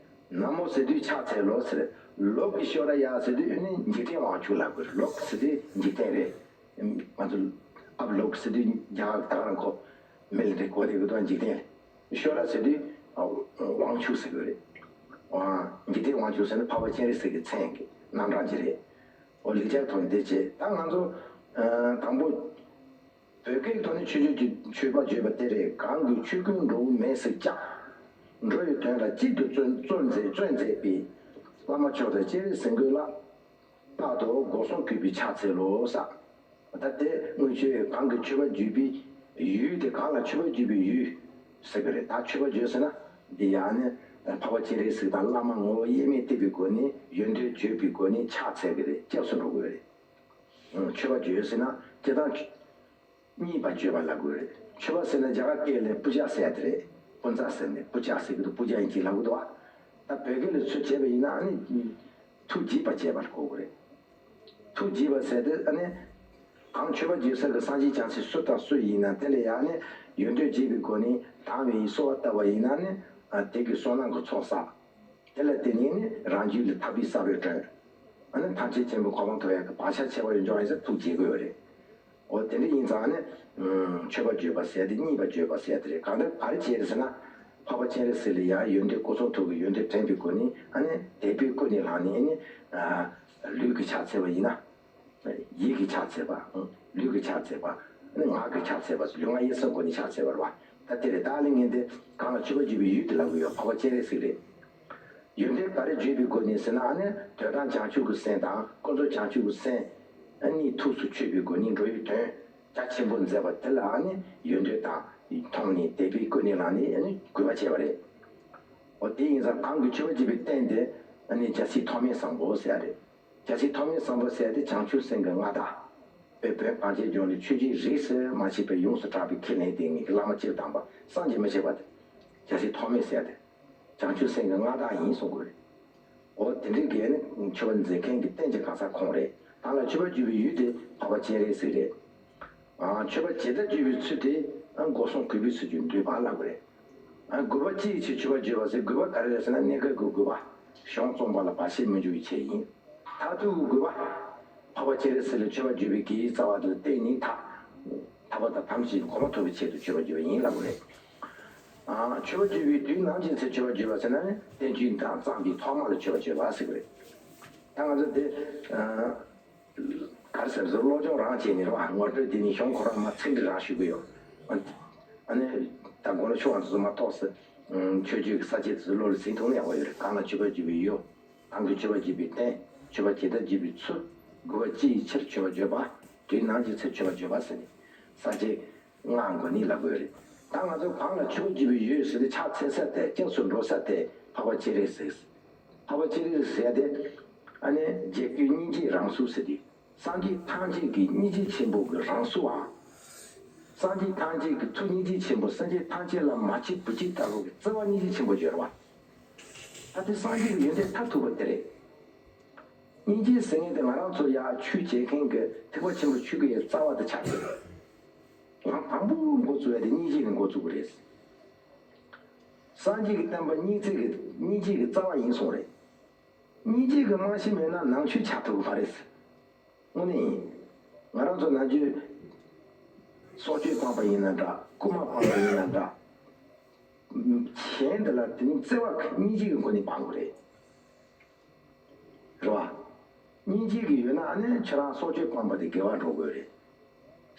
ན་མོ་ཟེར་དུས་ཕྱག་འཚལ་ལོ་ཟེར། ལོ་ཀི་ཤྭ་རི་ཡ་ཟེར་དུས་ཨ་ནི་འཇིག་རྟེན་དབང་ཕྱུག་ལབ་དགོས་རེད། ལོ་ཀི་ཟེར་དུས་འཇིག་རྟེན་རེད། ང་ཚོ་ཨབ་ལོ་ཀི་ཟེར་དུས་རྒྱ་གར་ད་ག་རང་ཁོ་མི་ལ་འདྲེ་གོ་བསྡད་གི་འདུག་འཇིག་རྟེན། ཤྭ་རི་ཟེར་དུས་དབང་ཕྱུག་ཟེར་དགོས་རེད། འཇིག་རྟེན་དབང་ཕྱུག་ཟེར་ན་འཕགས་པ་སྤྱན་རས་གཟིགས་ཀྱི་མཚན་གྱི་རྣམ་གྲངས་ཅིག་རེད། འོ་ལེགས་སྦྱར་ཐོག་ནས་འདི་བྱས། ད་ང་ཚོ་དང་པོ་བོད་སྐད་ཐོག་ནས་མཆོད་བརྗོད་ཀྱི་མཆོད་པ་བརྗོད་པ་དེ་རེད། གང་གི་ཆོས་ཀུན་འགྲོ་བའི་མེས་སུ་བཅགས། འགྲོ་བའི་དོན་ལ་གཅིག་ཏུ་བརྩོན་བརྩོན་མཛད་བརྩོན་མཛད་པའི། བླ་མ་མཆོག་དང་སྤྱན་རས་གཟིགས་མགོན་ལ། རྟག་ཏུ་སྒོ་གསུམ་གུས་པས་ཕྱག་འཚལ་ལོ་ཟེར། ད་དེ་དངོས་ཆོས་གང་གི་མཆོད་པ་བརྗོད་པའི་ཡུལ་དེ། གང་ལ་མཆོད་པ་བརྗོད་པའི་ཡུལ་ཟེར་གི་རེད། ད་མཆོད་པ་བརྗོད་ཟེར་ན་འདི་ཡང་ནི་འཕགས་པ་སྤྱན་རས་གཟིགས་དང་བླ་མ་ངོ་བོ་དབྱེར་མེད་བསྟེན་པའི་སྒོ་ནས། ཡོན་ཏན་བརྗོད་པའི་སྒོ་ནས་ཕྱག་འཚལ་གི་རེད། སྐྱབས་སུ་འགྲོ་དགོས་རེད། མཆོད་པ་བརྗོད་ཟེར་ན་སྤྱིར་བཏང་མཆོད་བརྗོད་པ་ལབ་དགོས་རེད། མཆོད་པ་ཟེར་ན་རྒྱ་གར་སྐད་ལ་པུ་ཇ་ཟེར་ཡ་དེ་རེད། པུན་ཛ་ཟེར་ནས་པུ་ཇ་ཟེར་གི་འདུག་པུ་ཇ་ཡིན་གྱི་ལབ་གི་འདུག་བ། ད་བོད་སྐད་ལ་ཚུར་བྱས་པ་ཡིན་ན་ཨ་ནི་ཐུགས་དགྱེས་པ་བྱས་པ་ལ་གོ་དགོས་རེད། ཐུགས་དགྱེས་པ་ཟེར་དུས་ཨ་ནི་ གང་མཆོད་པ་བརྗོད་ས་གི་སངས་རྒྱས་བྱང་སེམས་སུ་དང་སུ་ཡིན་ན་དེ་ལ་ཡང་ནི་ཡོན་ཏན་བརྗོད་པའི་སྒོ་ནས་དང་བའི་གསོལ་བ་བཏབ་པ་ཡིན་ན་ནི་དེ་གི་བསོད་ནམས་ཀྱི་ཚོགས་བསགས། དེ་ལ་བརྟེན་ནས་ནི་རང་རྒྱུད་ལ་ཐར་པའི་ས་བོན་བསྒྲོན། ཨ་ནི་ཐམས་ཅད་མཁྱེན་པའི་གོ་འཕང་ཐོབ་ཡག་གི་བག་ཆགས་ཆེ་བ་ཡོད་འཇོག་ཡིན་ཟེར་ཐུགས་དགྱེས་དགོས་ཡོད་རེད། འོ་དེ་འདྲ་ཡིན་ཙང་ནི་མཆོད་པ་བརྗོད་པ་ཟེར་ཏེ་མཉེས་པ་བརྗོད་པ་ཟེར་ཏེ་རེད། གང་ལྟར་ག་རེ་བྱས་རེད་ཟེར་ན། འཕགས་པ་སྤྱན་རས་གཟིགས་ལ་ཡང་ཡོན་ཏན་སྐུ་གསུང་ཐུགས་ཀྱི་ཡོན་ཏན་དྲན་པའི་སྒོ་ནས་ཨ་ནི་དད་པས་ཀུན་ནས་བསླངས་ནས་ཨ་ནི་ལུས་ཀྱིས་ཕྱག་འཚལ་བ་ཡིན་ན། ཡིད་ཀྱིས་ཕྱག་འཚལ་བ། ལུས་ཀྱིས་ཕྱག་འཚལ་བ། ངག་གིས་ཕྱག་འཚལ་བ། ལུས་ངག་ཡིད་གསུམ་སྒོ་ནས་ཕྱག་འཚལ་བ་རེད་བ། ད་དེ་རེད། ད་ཨ་ནི་ངས་འདི་གང་ལ་མཆོད་པ་བརྗོད་པའི་ཡུལ་དེ་ལབ་ཀྱི་ཡོད། འཕགས་པ་སྤྱན་རས་གཟིགས་རེད། ཡོན་ཏན་ག་རེ་བརྗོད་པའི་སྒོ་ནས་ཟེར་ན་ཨ་ནི་དོན་དམ་བྱང་ཆུབ་ཀྱི་སེམས་དང་ཀུན་རྫོབ་བྱང་ཆུབ་ཀྱི་སེམས་ཨ་ནི་ཐུགས་སུ་ཆུད་པའི་སྒོ་ནས་འགྲོ་བའི་དོན་རྒྱ་ཆེན་པོ་མཛད་པ་དེ་ལ་ཨ་ནི་ཡོན་ཏན་དང་མཐོང་ནས་དད་པས་ཀུན་ནས་བསླངས་ནས་ཨ་ནི་གུས་པ་བྱས་པ་རེད། འོ་དེ་ཡིན་ཙང་གང་གི་མཆོད་པ་བརྗོད་པའི་རྟེན་དེ་ཨ་ནི་རྒྱལ་སྲས་ཐོགས་མེད་བཟང་པོ་ཟེར་ཡ་རེད། རྒྱལ་སྲས་ཐོགས་མེད་བཟང་པོ་ཟེར་ཡ་དེ་བྱང་ཆུབ་སེམས་ཀྱི་མངའ་བདག་དཔེ་བོད་གངས་ཅན་ལྗོངས་ལ་ཆོས་བརྒྱུད་རིས་སུ་མ་ཆད་པའི་ཡོངས་སུ་གྲགས་པའི་ཁས་ལེན་ལྡན་ངེས་ཀྱི་བླ་མ་སྤྱིར་བཏང་པ་བསམ་གྱིས་མི་ཁྱབ་པ་དེ། རྒྱལ་སྲས་ཐོགས་མེད་ཟེར་ཡ་དེ་བྱང་ཆུབ་སེམས་ཀྱི་མངའ་བདག་ཡིན་གསུང་དགོས་རེད། འོ་དེ་འདྲའི་གི་ནི་མཆོད་པ་མཛད་མཁན་གྱི་རྟེན་གྱི་གང་ཟག་ཁོང་རེད། ད་ལ་མཆོད་པ་བརྗོད་པའི་ཡུལ་དེ་འཕགས་པ་སྤྱན་རས་གཟིགས་རེད། ཨ་མཆོད་པ་ཇི་ལྟར་བརྗོད་པའི་ཚུལ་དེ་ཨ་སྒོ་གསུམ་གུས་པའི་ཚུལ་གྱིས་འདུས་པ་ལབ་དགོས་རེད། ཨ་གུས་པ་ཅི་ཡི་ཕྱིར་མཆོད་པ་བརྗོད་པ་ཟེར། གུས་པ་ག་རེ་རེད་ཟེར་ན་གནས་སྐབས་ཀྱི་གུས་པ། གཞུང་རྩོམ་པ་ལ་བར་ཆད་མི་འབྱུང་བའི་ཆེད་ཡིན། མཐར་ཐུག་གི་གུས་པ། འཕགས་པ་སྤྱན་རས་གཟིགས་ལ་མཆོད་པ་བརྗོད་པའི་དགེ་བའི་རྩ་བ་དེ་ལ་བརྟེན་ནས་ཐར། ཐར་པ་དང་ཐམས་ཅད་གོ་འཕང་ཐོབ་པའི་ཆེད་དུ་མཆོད་པ་བརྗོད་པ་ཡིན་ལབ་དགོས་རེད། ཨ་མཆོད་པ་བརྗོད་པའི་དུས་ནམ་ཅིག་ཚེ་མཆོད་པ་བརྗོད་པ་ཟེར་ན་ནི་བསྟན་བཅོས་དང་བརྩམས་པའི་ཐོག་མ་ལ་མཆོད་པ་བརྗོད་པ་ཟེར་གི་རེད། ད་ང་ཚོ་དེ་ཨ། ག་རེ་ཟེར་ཟེར་སློབ་སྦྱོང་རང་བྱས་ནས་རེད་བ། ངོ་སྤྲོད་དེ་ནི་གཞུང་ཁོ་རང་མ་ཚིག་འབྲི་རང་ཞུ་གི་ཡོད། ཨ་ནི་ད་དགོང་ལ་ཆུང་བ་ཚོ་མ་གཏོགས་སུ། ཆོས་བརྒྱུད་ཀྱི་ས་བཅད་དེ་ཚོ་བློ་ལ་ཟིན་ཐུབ་ན་ཡག་པོ་ཡོད་རེད། གང་ལ་མཆོད་པ་བརྗོད་པའི་ཡུལ། གང་གི་མཆོད་པ་བརྗོད་པའི་རྟེན། མཆོད་པ་ཇི་ལྟར་བརྗོད་པའི་ཚུལ། དགོས་པ་ཅི་ཡི་ཕྱིར་མཆོད་པ་བརྗོད་པ། དུས་ནམ་ཅིག་ཚེ་མཆོད་པ་བརྗོད་པ་ཟེར་ནས་ས་བཅད་ལྔ་འགོ་ནས་ལབ་དགོས་རེད། ད་ང་ཚོ་གང་ལ་མཆོད་པ་བརྗོད་པའི་ཡུལ་ཟེར་ཏེ་ཕྱག་འཚལ་ས་དེ་སྐྱབས་སུ་འགྲོ་ས་དེ་འཕགས་པ་སྤྱན་རས་གཟིགས། འཕགས་པ་སྤྱན་རས་གཟིགས་ཟེར་ཏེ། ཨ་ནི་རྗེ་བཙུན་སྙིང་རྗེའི་རང་གཟུགས་ཟེར་ཏེ། སངས་རྒྱས་ཐམས་ཅད་ཀྱི་སྙིང་རྗེ་ཆེན་པོ་གི་རང་གཟུགས་ཨང་། སངས་རྒྱས་ཐམས་ཅད་ཀྱི་ཐུགས་སྙིང་རྗེ་ཆེན་པོ་སེམས་ཅན་ཐམས་ཅད་ལ་མ་བྱས་བུ་སྐྱེས་ལྟ་བུ་གི་བརྩེ་བ་སྙིང་རྗེ་ཆེན་པོ་ཡོད་རེད་བ། ད་དེ་སངས་རྒྱས་ཀྱི་ཡོན་ཏན་མཐར་ཐུག་པ་དེ་རེད། སྙིང་རྗེ་ཟེར་མཁན་དེ་ང་རང་ཚོ་ཡར་ཆོས་བྱེད་མཁན་གྱི་ཐེག་པ་ཆེན་པོའི་ཆོས་ཀྱི་རྩ་བ་དེ་ཆགས་ཀྱི་རེད། ལམ་དང་པོ་འགོ་བཙུགས་ཡ་དེ་སྙིང་རྗེ་ནས་འགོ་བཙུགས་ཀྱི་རེད། སངས་རྒྱས་ཀྱི་བསྟན་པ་སྙིང་བརྩེ་གི་སྙིང་རྗེ་གི་རྩ་བ་ཡིན་གསུངས་རེད། སྙིང་རྗེ་གི་རྨང་གཞི་མེད་ན་ནང་ཆོས་ཆགས་ཐུབ་ཀྱི་མ་རེད། དངོས་གནས་ཡིན། ང་རང་ཚོ་ནམ་རྒྱུན་སྲོག་གཅོད་སྤངས་པ་ཡིན་ན་འདྲ། རྐུན་མ་སྤངས་པ་ཡིན་ན་འདྲ། གཞན་དེ་ལ་དེ་ནི་བརྩེ་བ་སྙིང་རྗེ་གི་སྒོ་ནས་སྤང་དགོས་རེད། རེད་བ། སྙིང་རྗེ་གི་ཡོད་ན་ཨ་ནི་ཁྱེད་རང་སྲོག་གཅོད་སྤངས་པ་དེ་དགེ་བ་འགྲོ་དགོས་རེད།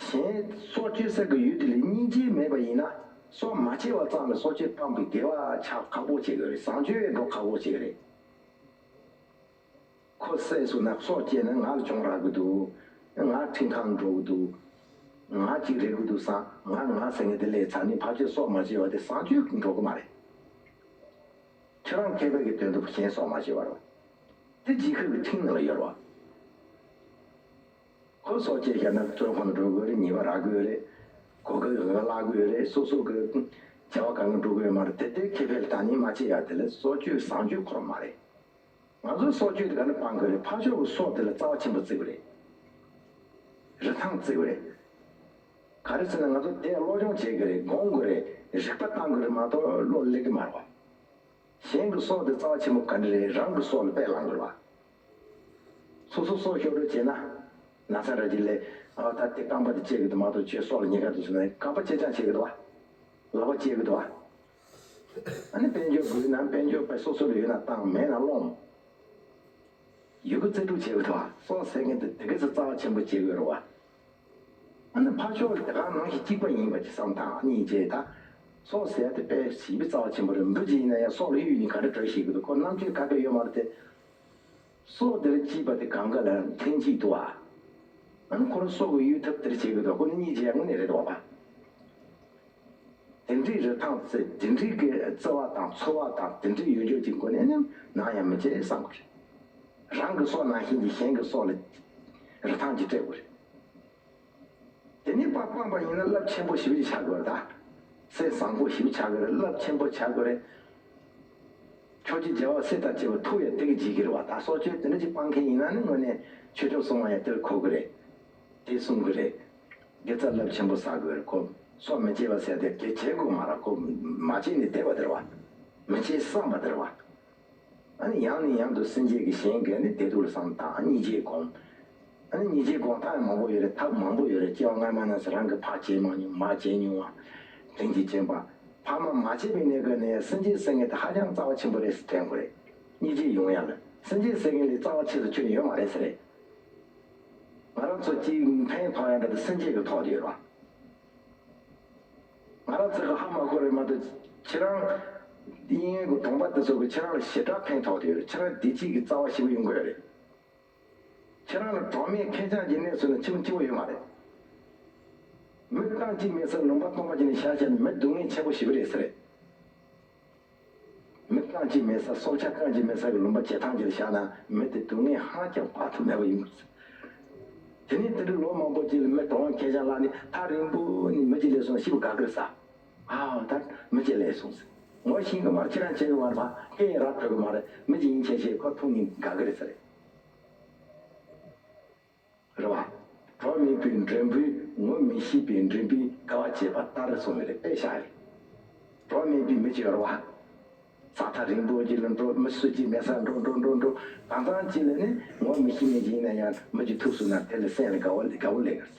གཞན་སྲོག་གཅོད་ས་གི་ཡུལ་དེ་ལ་སྙིང་རྗེ་མེད་པ་ཡིན་ན་སྲོག་མ་བཅད་པ་ཙམ་ལ་སྲོག་གཅོད་སྤངས་པའི་དགེ་བ་ཆགས་ཁག་པོ་བྱེད་དགོས་རེད། བཟང་སྤྱོད་འགྲོ་ཁག་པོ་བྱེད་ཀྱི་རེད། ཁོ་བསད་སོང་ན་སྲོག་བཅད་ན་ང་ལ་གྱོང་རག་གི་འདུག་ང་ཁྲིམས་ཁང་འགྲོ་གི་འདུག་ང་གཅིག་རེག་གི་འདུག་བསམ། ང་ང་ཟེར་མཁན་དེ་ལས་ཚར་ནས་ཕལ་ཆེར་སྲོག་མ་བཅད་པ་དེ་བཟང་སྤྱོད་འགྲོ་གི་མ་རེད། ཁྱེད་རང་མཁས་པའི་གི་དོན་དུ་གཞན་སྲོག་མ་བཅད་པ་རེད། དེ་འཇིགས་སྐུལ་གྱི་ཁྲིམས་ནང་ལ་ཡོད་རེད་བ། ཁོ་སྲོག་བཅད་བཞག་ན་བཙོན་ཁང་དུ་འགྲོ་དགོས་རེད། ཉེས་པ་རག་དགོས་རེད། གོ་སྐབས་ག་ག་བརླག་དགོས་རེད། སོ་སོ་གི་བྱ་བ་གང་ག་འགྲོ་དགོས་ཡོད་མ་རེད། དེ་ལྟའི་ཁེ་ཕན་ལ་ད་ནི་མ་བཅད་ཡ་དེ་ལ་སྲོག་གཅོད་བཟང་སྤྱོད་ཁོ་རང་མ་རེད། ང་ཚོ་སྲོག་གཅོད་དེ་ག་ནས་སྤང་དགོས་རེད། ཕར་ཕྱོགས་ཀྱི་སྲོག་དེ་ལ་རྩ་བ་ཆེན་པོ་བརྩི་དགོས་རེད། རིན་ཐང་བརྩི་དགོས་རེད། ག་རེ་ཟེར་ན་ང་ཚོ་དེ་སློབ་སྦྱོང་བྱེད་དགོས་རེད། སྒོམ་དགོས་རེད། རིག་པ་བཏང་དགོས་རེད་མ་གཏོགས་བློ་སླེབས་ཀྱི་མ་རེད་བ། གཞན་གྱི་སྲོག་དེ་རྩ་བ་ཆེན་པོ་ག་འདྲ་རེད། རང་གི་སྲོག་ལ་དཔེ་བླང་དགོས་རེད་བ། སོ་སོ་སྲོག་གཤོག་འདྲ་བྱས་ན། ན་ཚ་ར་ཅིག་ལས། ཨ་ད་དེ་རྐང་པ་དེ་བཅད་ཀྱི་འདུག་མ་གཏོགས་ཁྱོད་སྲོག་ལ་ཉེན་ཁ་འདུག་ཟེར་ན་རྐང་པ་བཅད་རྐྱང་བྱེད་ཀྱི་འདུག་བ། ལག་པ་བཅད་ཀྱི་འདུག་བ། ཨ་ནི་དཔལ་འབྱོར་དགོས་ན་དཔལ་འབྱོར་པ་སོ་སོ་ལ་ཡོད་ན་བཏང་མེད་ན་སློང་། ཡོད་དགུ་རྩལ་སྤྲུགས་བྱེད་དགོས་དོ། སྲོག་ཟེར་མཁན་དེ་དེ་ག་ཚོད་རྩ་བ་ཆེན་པོ་བྱེད་དགོས་རེད་བ། ཨ་ནི་ཕར་ཕྱོགས་ལ་དེ་ག་ནང་བཞིན་གཅིག་པ་ཡིན་པ་ཅིག་བསམ་དང་གཉིས་བྱས་ད། སྲོག་ཟེར་དེ་དཔེ་ཞིབ་པའི་རྩ་བ་ཆེན་པོ་རེད། འབུ་ཅིག་ཡིན་ན་ཡང་སྲོག་ལ་གཡུག་ནས་ག་འདྲ་འགྲོ་ཤེས་ཀྱི་འདུག་ཁོ་རྣམ་དཔྱོད་ག་གེ་ཡོད་མ་རེད་དེ། སྲོག་དེ་ལ་སྐྱིད་པ་དེ་གང་ག་ལ་ལྷན་སྐྱེས་འདུག་ཨ། ཨ་ནི་ཁོ་རང་སྲོག་གི་གཡུག་ཐབས་དེ་འདྲ་བྱེད་ཀྱི་འདུག་ཁོ་ནི་གཉིས་བྱས་དངོས་གནས་རེད་འདུག་བ། དེ་འདྲའི་རིན་ཐང་བརྩི། དེ་འདྲའི་གི་བརྩེ་བ་དང་ཚོར་བ་དང་དེ་འདྲའི་ཡོད་རྒྱུ་གཅིག་ཁོ་ནས་ནི་ནམ་ཡང་མི་བརྗེད་བསམ་དགོས་རེད། རང་གི་སྲོག་ནང་བཞིན་གྱི་གཞན་གྱི་སྲོག་ལ་རིན་ཐང་ཅིག་སྤྲད་དགོས་རེད། དེ་ནས་ཕར་སྤངས་པ་ཡིན་ན་རླབས་ཆེན་པོ་ཞེ་པོ་ཅིག་ཆགས་དགོས་རེད་ད། སེམས་བཟང་པོ་ཞེ་པོ་ཆགས་དགོས་རེད། རླབས་ཆེན་པོ་ཆགས་དགོས་རེད། ཕྱོགས་ཀྱི་རྒྱལ་བ་སྲས་དང་བཅས་པ་ཐུགས་ཡང་དེ་གི་བརྗེད་ཀྱི་རེད་བ། ད་སྲོག་གཅོད་དེ་འདྲ་ཅིག་སྤང་མཁན་ཡིན་ན་ནི་དངོས་གནས་ཆོས་སྐྱོང་སྲུང་མ་ཡང་དེར་གོ་གི་རེད། དེ་གསུང་གི་རེད། དགེ་རྩ་རླབས་ཆེན་པོ་བསགས་དགོས་རེད། ཁོ་སྲོག་མི་བཅད་པ་ཟེར་དེ་དགེ་བྱེད་དགོས་མ་རེད། ཁོ་མ་བྱས་ནས་བསྡད་པ་དེ་རེད་བ། མི་བྱེད་བསམ་པ་དེ་རེད་བ། ཨ་ནི་ཡང་ནས་ཡང་དུ་སེམས་བསྐྱེད་ཀྱི་གཞན་དགེ་ནི་བདེ་སྡུག་ལ་བསམ་བཏང་། ཨ་ནི་སྙིང་རྗེ་སྒོམ། ཨ་ནི་སྙིང་རྗེ་སྒོམ་སྟངས་མང་པོ་ཡོད་རེད། ཐབས་མང་པོ་ཡོད་རེད། སྐྱེ་བ་སྔ་མ་ན་ཟེར་རང་གིས་ཕར་བྱས་མ་མྱོང་མར་བྱས་མྱོང་བ། དྲིན་གྱིས་བཅིངས་པ། ཕ་མ་མ་བྱས་པའི་གནས་སྐབས་ནས་སེམས་བསྐྱེད་ཟེར་མཁན་དེ་ཧ་ཅང་རྩ་བ་ཆེན་པོ་རེད་ཟེར་དྲན་དགོས་རེད། སྙིང་རྗེ་ཡོང་ཡ་ལ་སེམས་བསྐྱེད་ཟེར་མཁན་ལས་རྩ་བ་ཆེ་ས་ཁྱོན་ནས་ཡོད་མ་རེད་ཟེར་རེད། ང་རང་ཚོ་གཅིག་ཕན་ཐོགས་ཡ་འདྲ་དེ་སེམས་བསྐྱེད་ཀྱི་ཐོག་ཏུ་ཡོད་རེད་བ། ང་རང་ཚོ་གི་ཧ་མ་གོ་རེད་མ་གཏོགས་ཁྱེད་རང་གཡས་གཡོན་གྱི་གྲོང་པ་དེ་ཚོ་གི་ཁྱེད་རང་ལ་ཞེ་དྲག་ཕན་ཐོགས་ཏེ་ཡོད་རེད། ཁྱེད་རང་བདེ་སྐྱིད་ཀྱི་རྩ་བ་ཞེ་པོ་ཡོང་གི་ཡོད་རེད། ཁྱེད་རང་ལ་གྲོགས་མེད་ཁེར་རྐྱང་གི་གནས་ཚུལ་ལ་ཆེ་མོ་སྐྱིད་པོ་ཡོད་མ་རེད། མི་རྐང་གཅིག་མེད་སར་ལུང་པ་སྟོང་པ་ཅིག་ནས་བཞག་བཞག་ནས་མི་སྡུག་བསྔལ་ཆེན་པོ་ཞེ་པོ་རེད་ཟེར་རེད། མི་རྐང་གཅིག་མེད་ས་སྲོག་ཆགས་རྐང་གཅིག་མེད་ས་གི་ལུང་པ་བྱེ་ཐང་ཅིག་ལ་བཞག་ན་མི་དེ་སྡུག་བསྔལ་ཧ་ཅང་བར་དུ་མེད་པ་ཡིན་དགོས། དེ་ནས་དེ་འདྲའི་ལོ་མང་པོ་ཅིག་ལ་མི་གྲོངས་ཁེར་རྐྱང་ལ་ནི་ཐག་རིང་པོ་ནས་མི་གཅིག་སླེབས་སོང་ཤི་བ་དགའ་གི་རེད་ས། ཨའོ་ད་མི་གཅིག་སླེབས་སོང་ཟེར། ངོ་ཤེས་གི་མ་རེད། ཁྱེད་རང་བྱེད་གི་མ་རེད་པ། སྐད་ཡང་ར་ཐོས་གི་མ་རེད། མི་གཅིག་ཡིན་ཆད་ཆད་ཁོ་མཐོང་ནས་དགའ་གི་རེད་ཟེར། རེད་བ། གྲོགས་མེད་པའི་མགྲོན་པོས་ངོ་མི་ཤེས་པའི་མགྲོན་པོའི་དགའ་བ་བྱེད་པ་ལྟར་གསུངས་པའི་དཔེ་བཞག་རེད། གྲོགས་མེད་པའི་མི་གཅིག་ཡོད་རེད་བ། ས་ཐག་རིང་པོ་ཅིག་ལ་འགྲོ། མི་སུ་གཅིག་མེད་སར་འགྲོ་འགྲོ་འགྲོ་འགྲོ། གང་ཙམ་ཅིག་ལ་ནི་ངོ་མི་ཤེས་མཁན་ཅིག་ཡིན་ན་ཡང་མི་གཅིག་ཐུག་སོང་ན་དེ་ལ་སེམས་ལ་དགའ་བ་དགའ་བོ་སླེབས་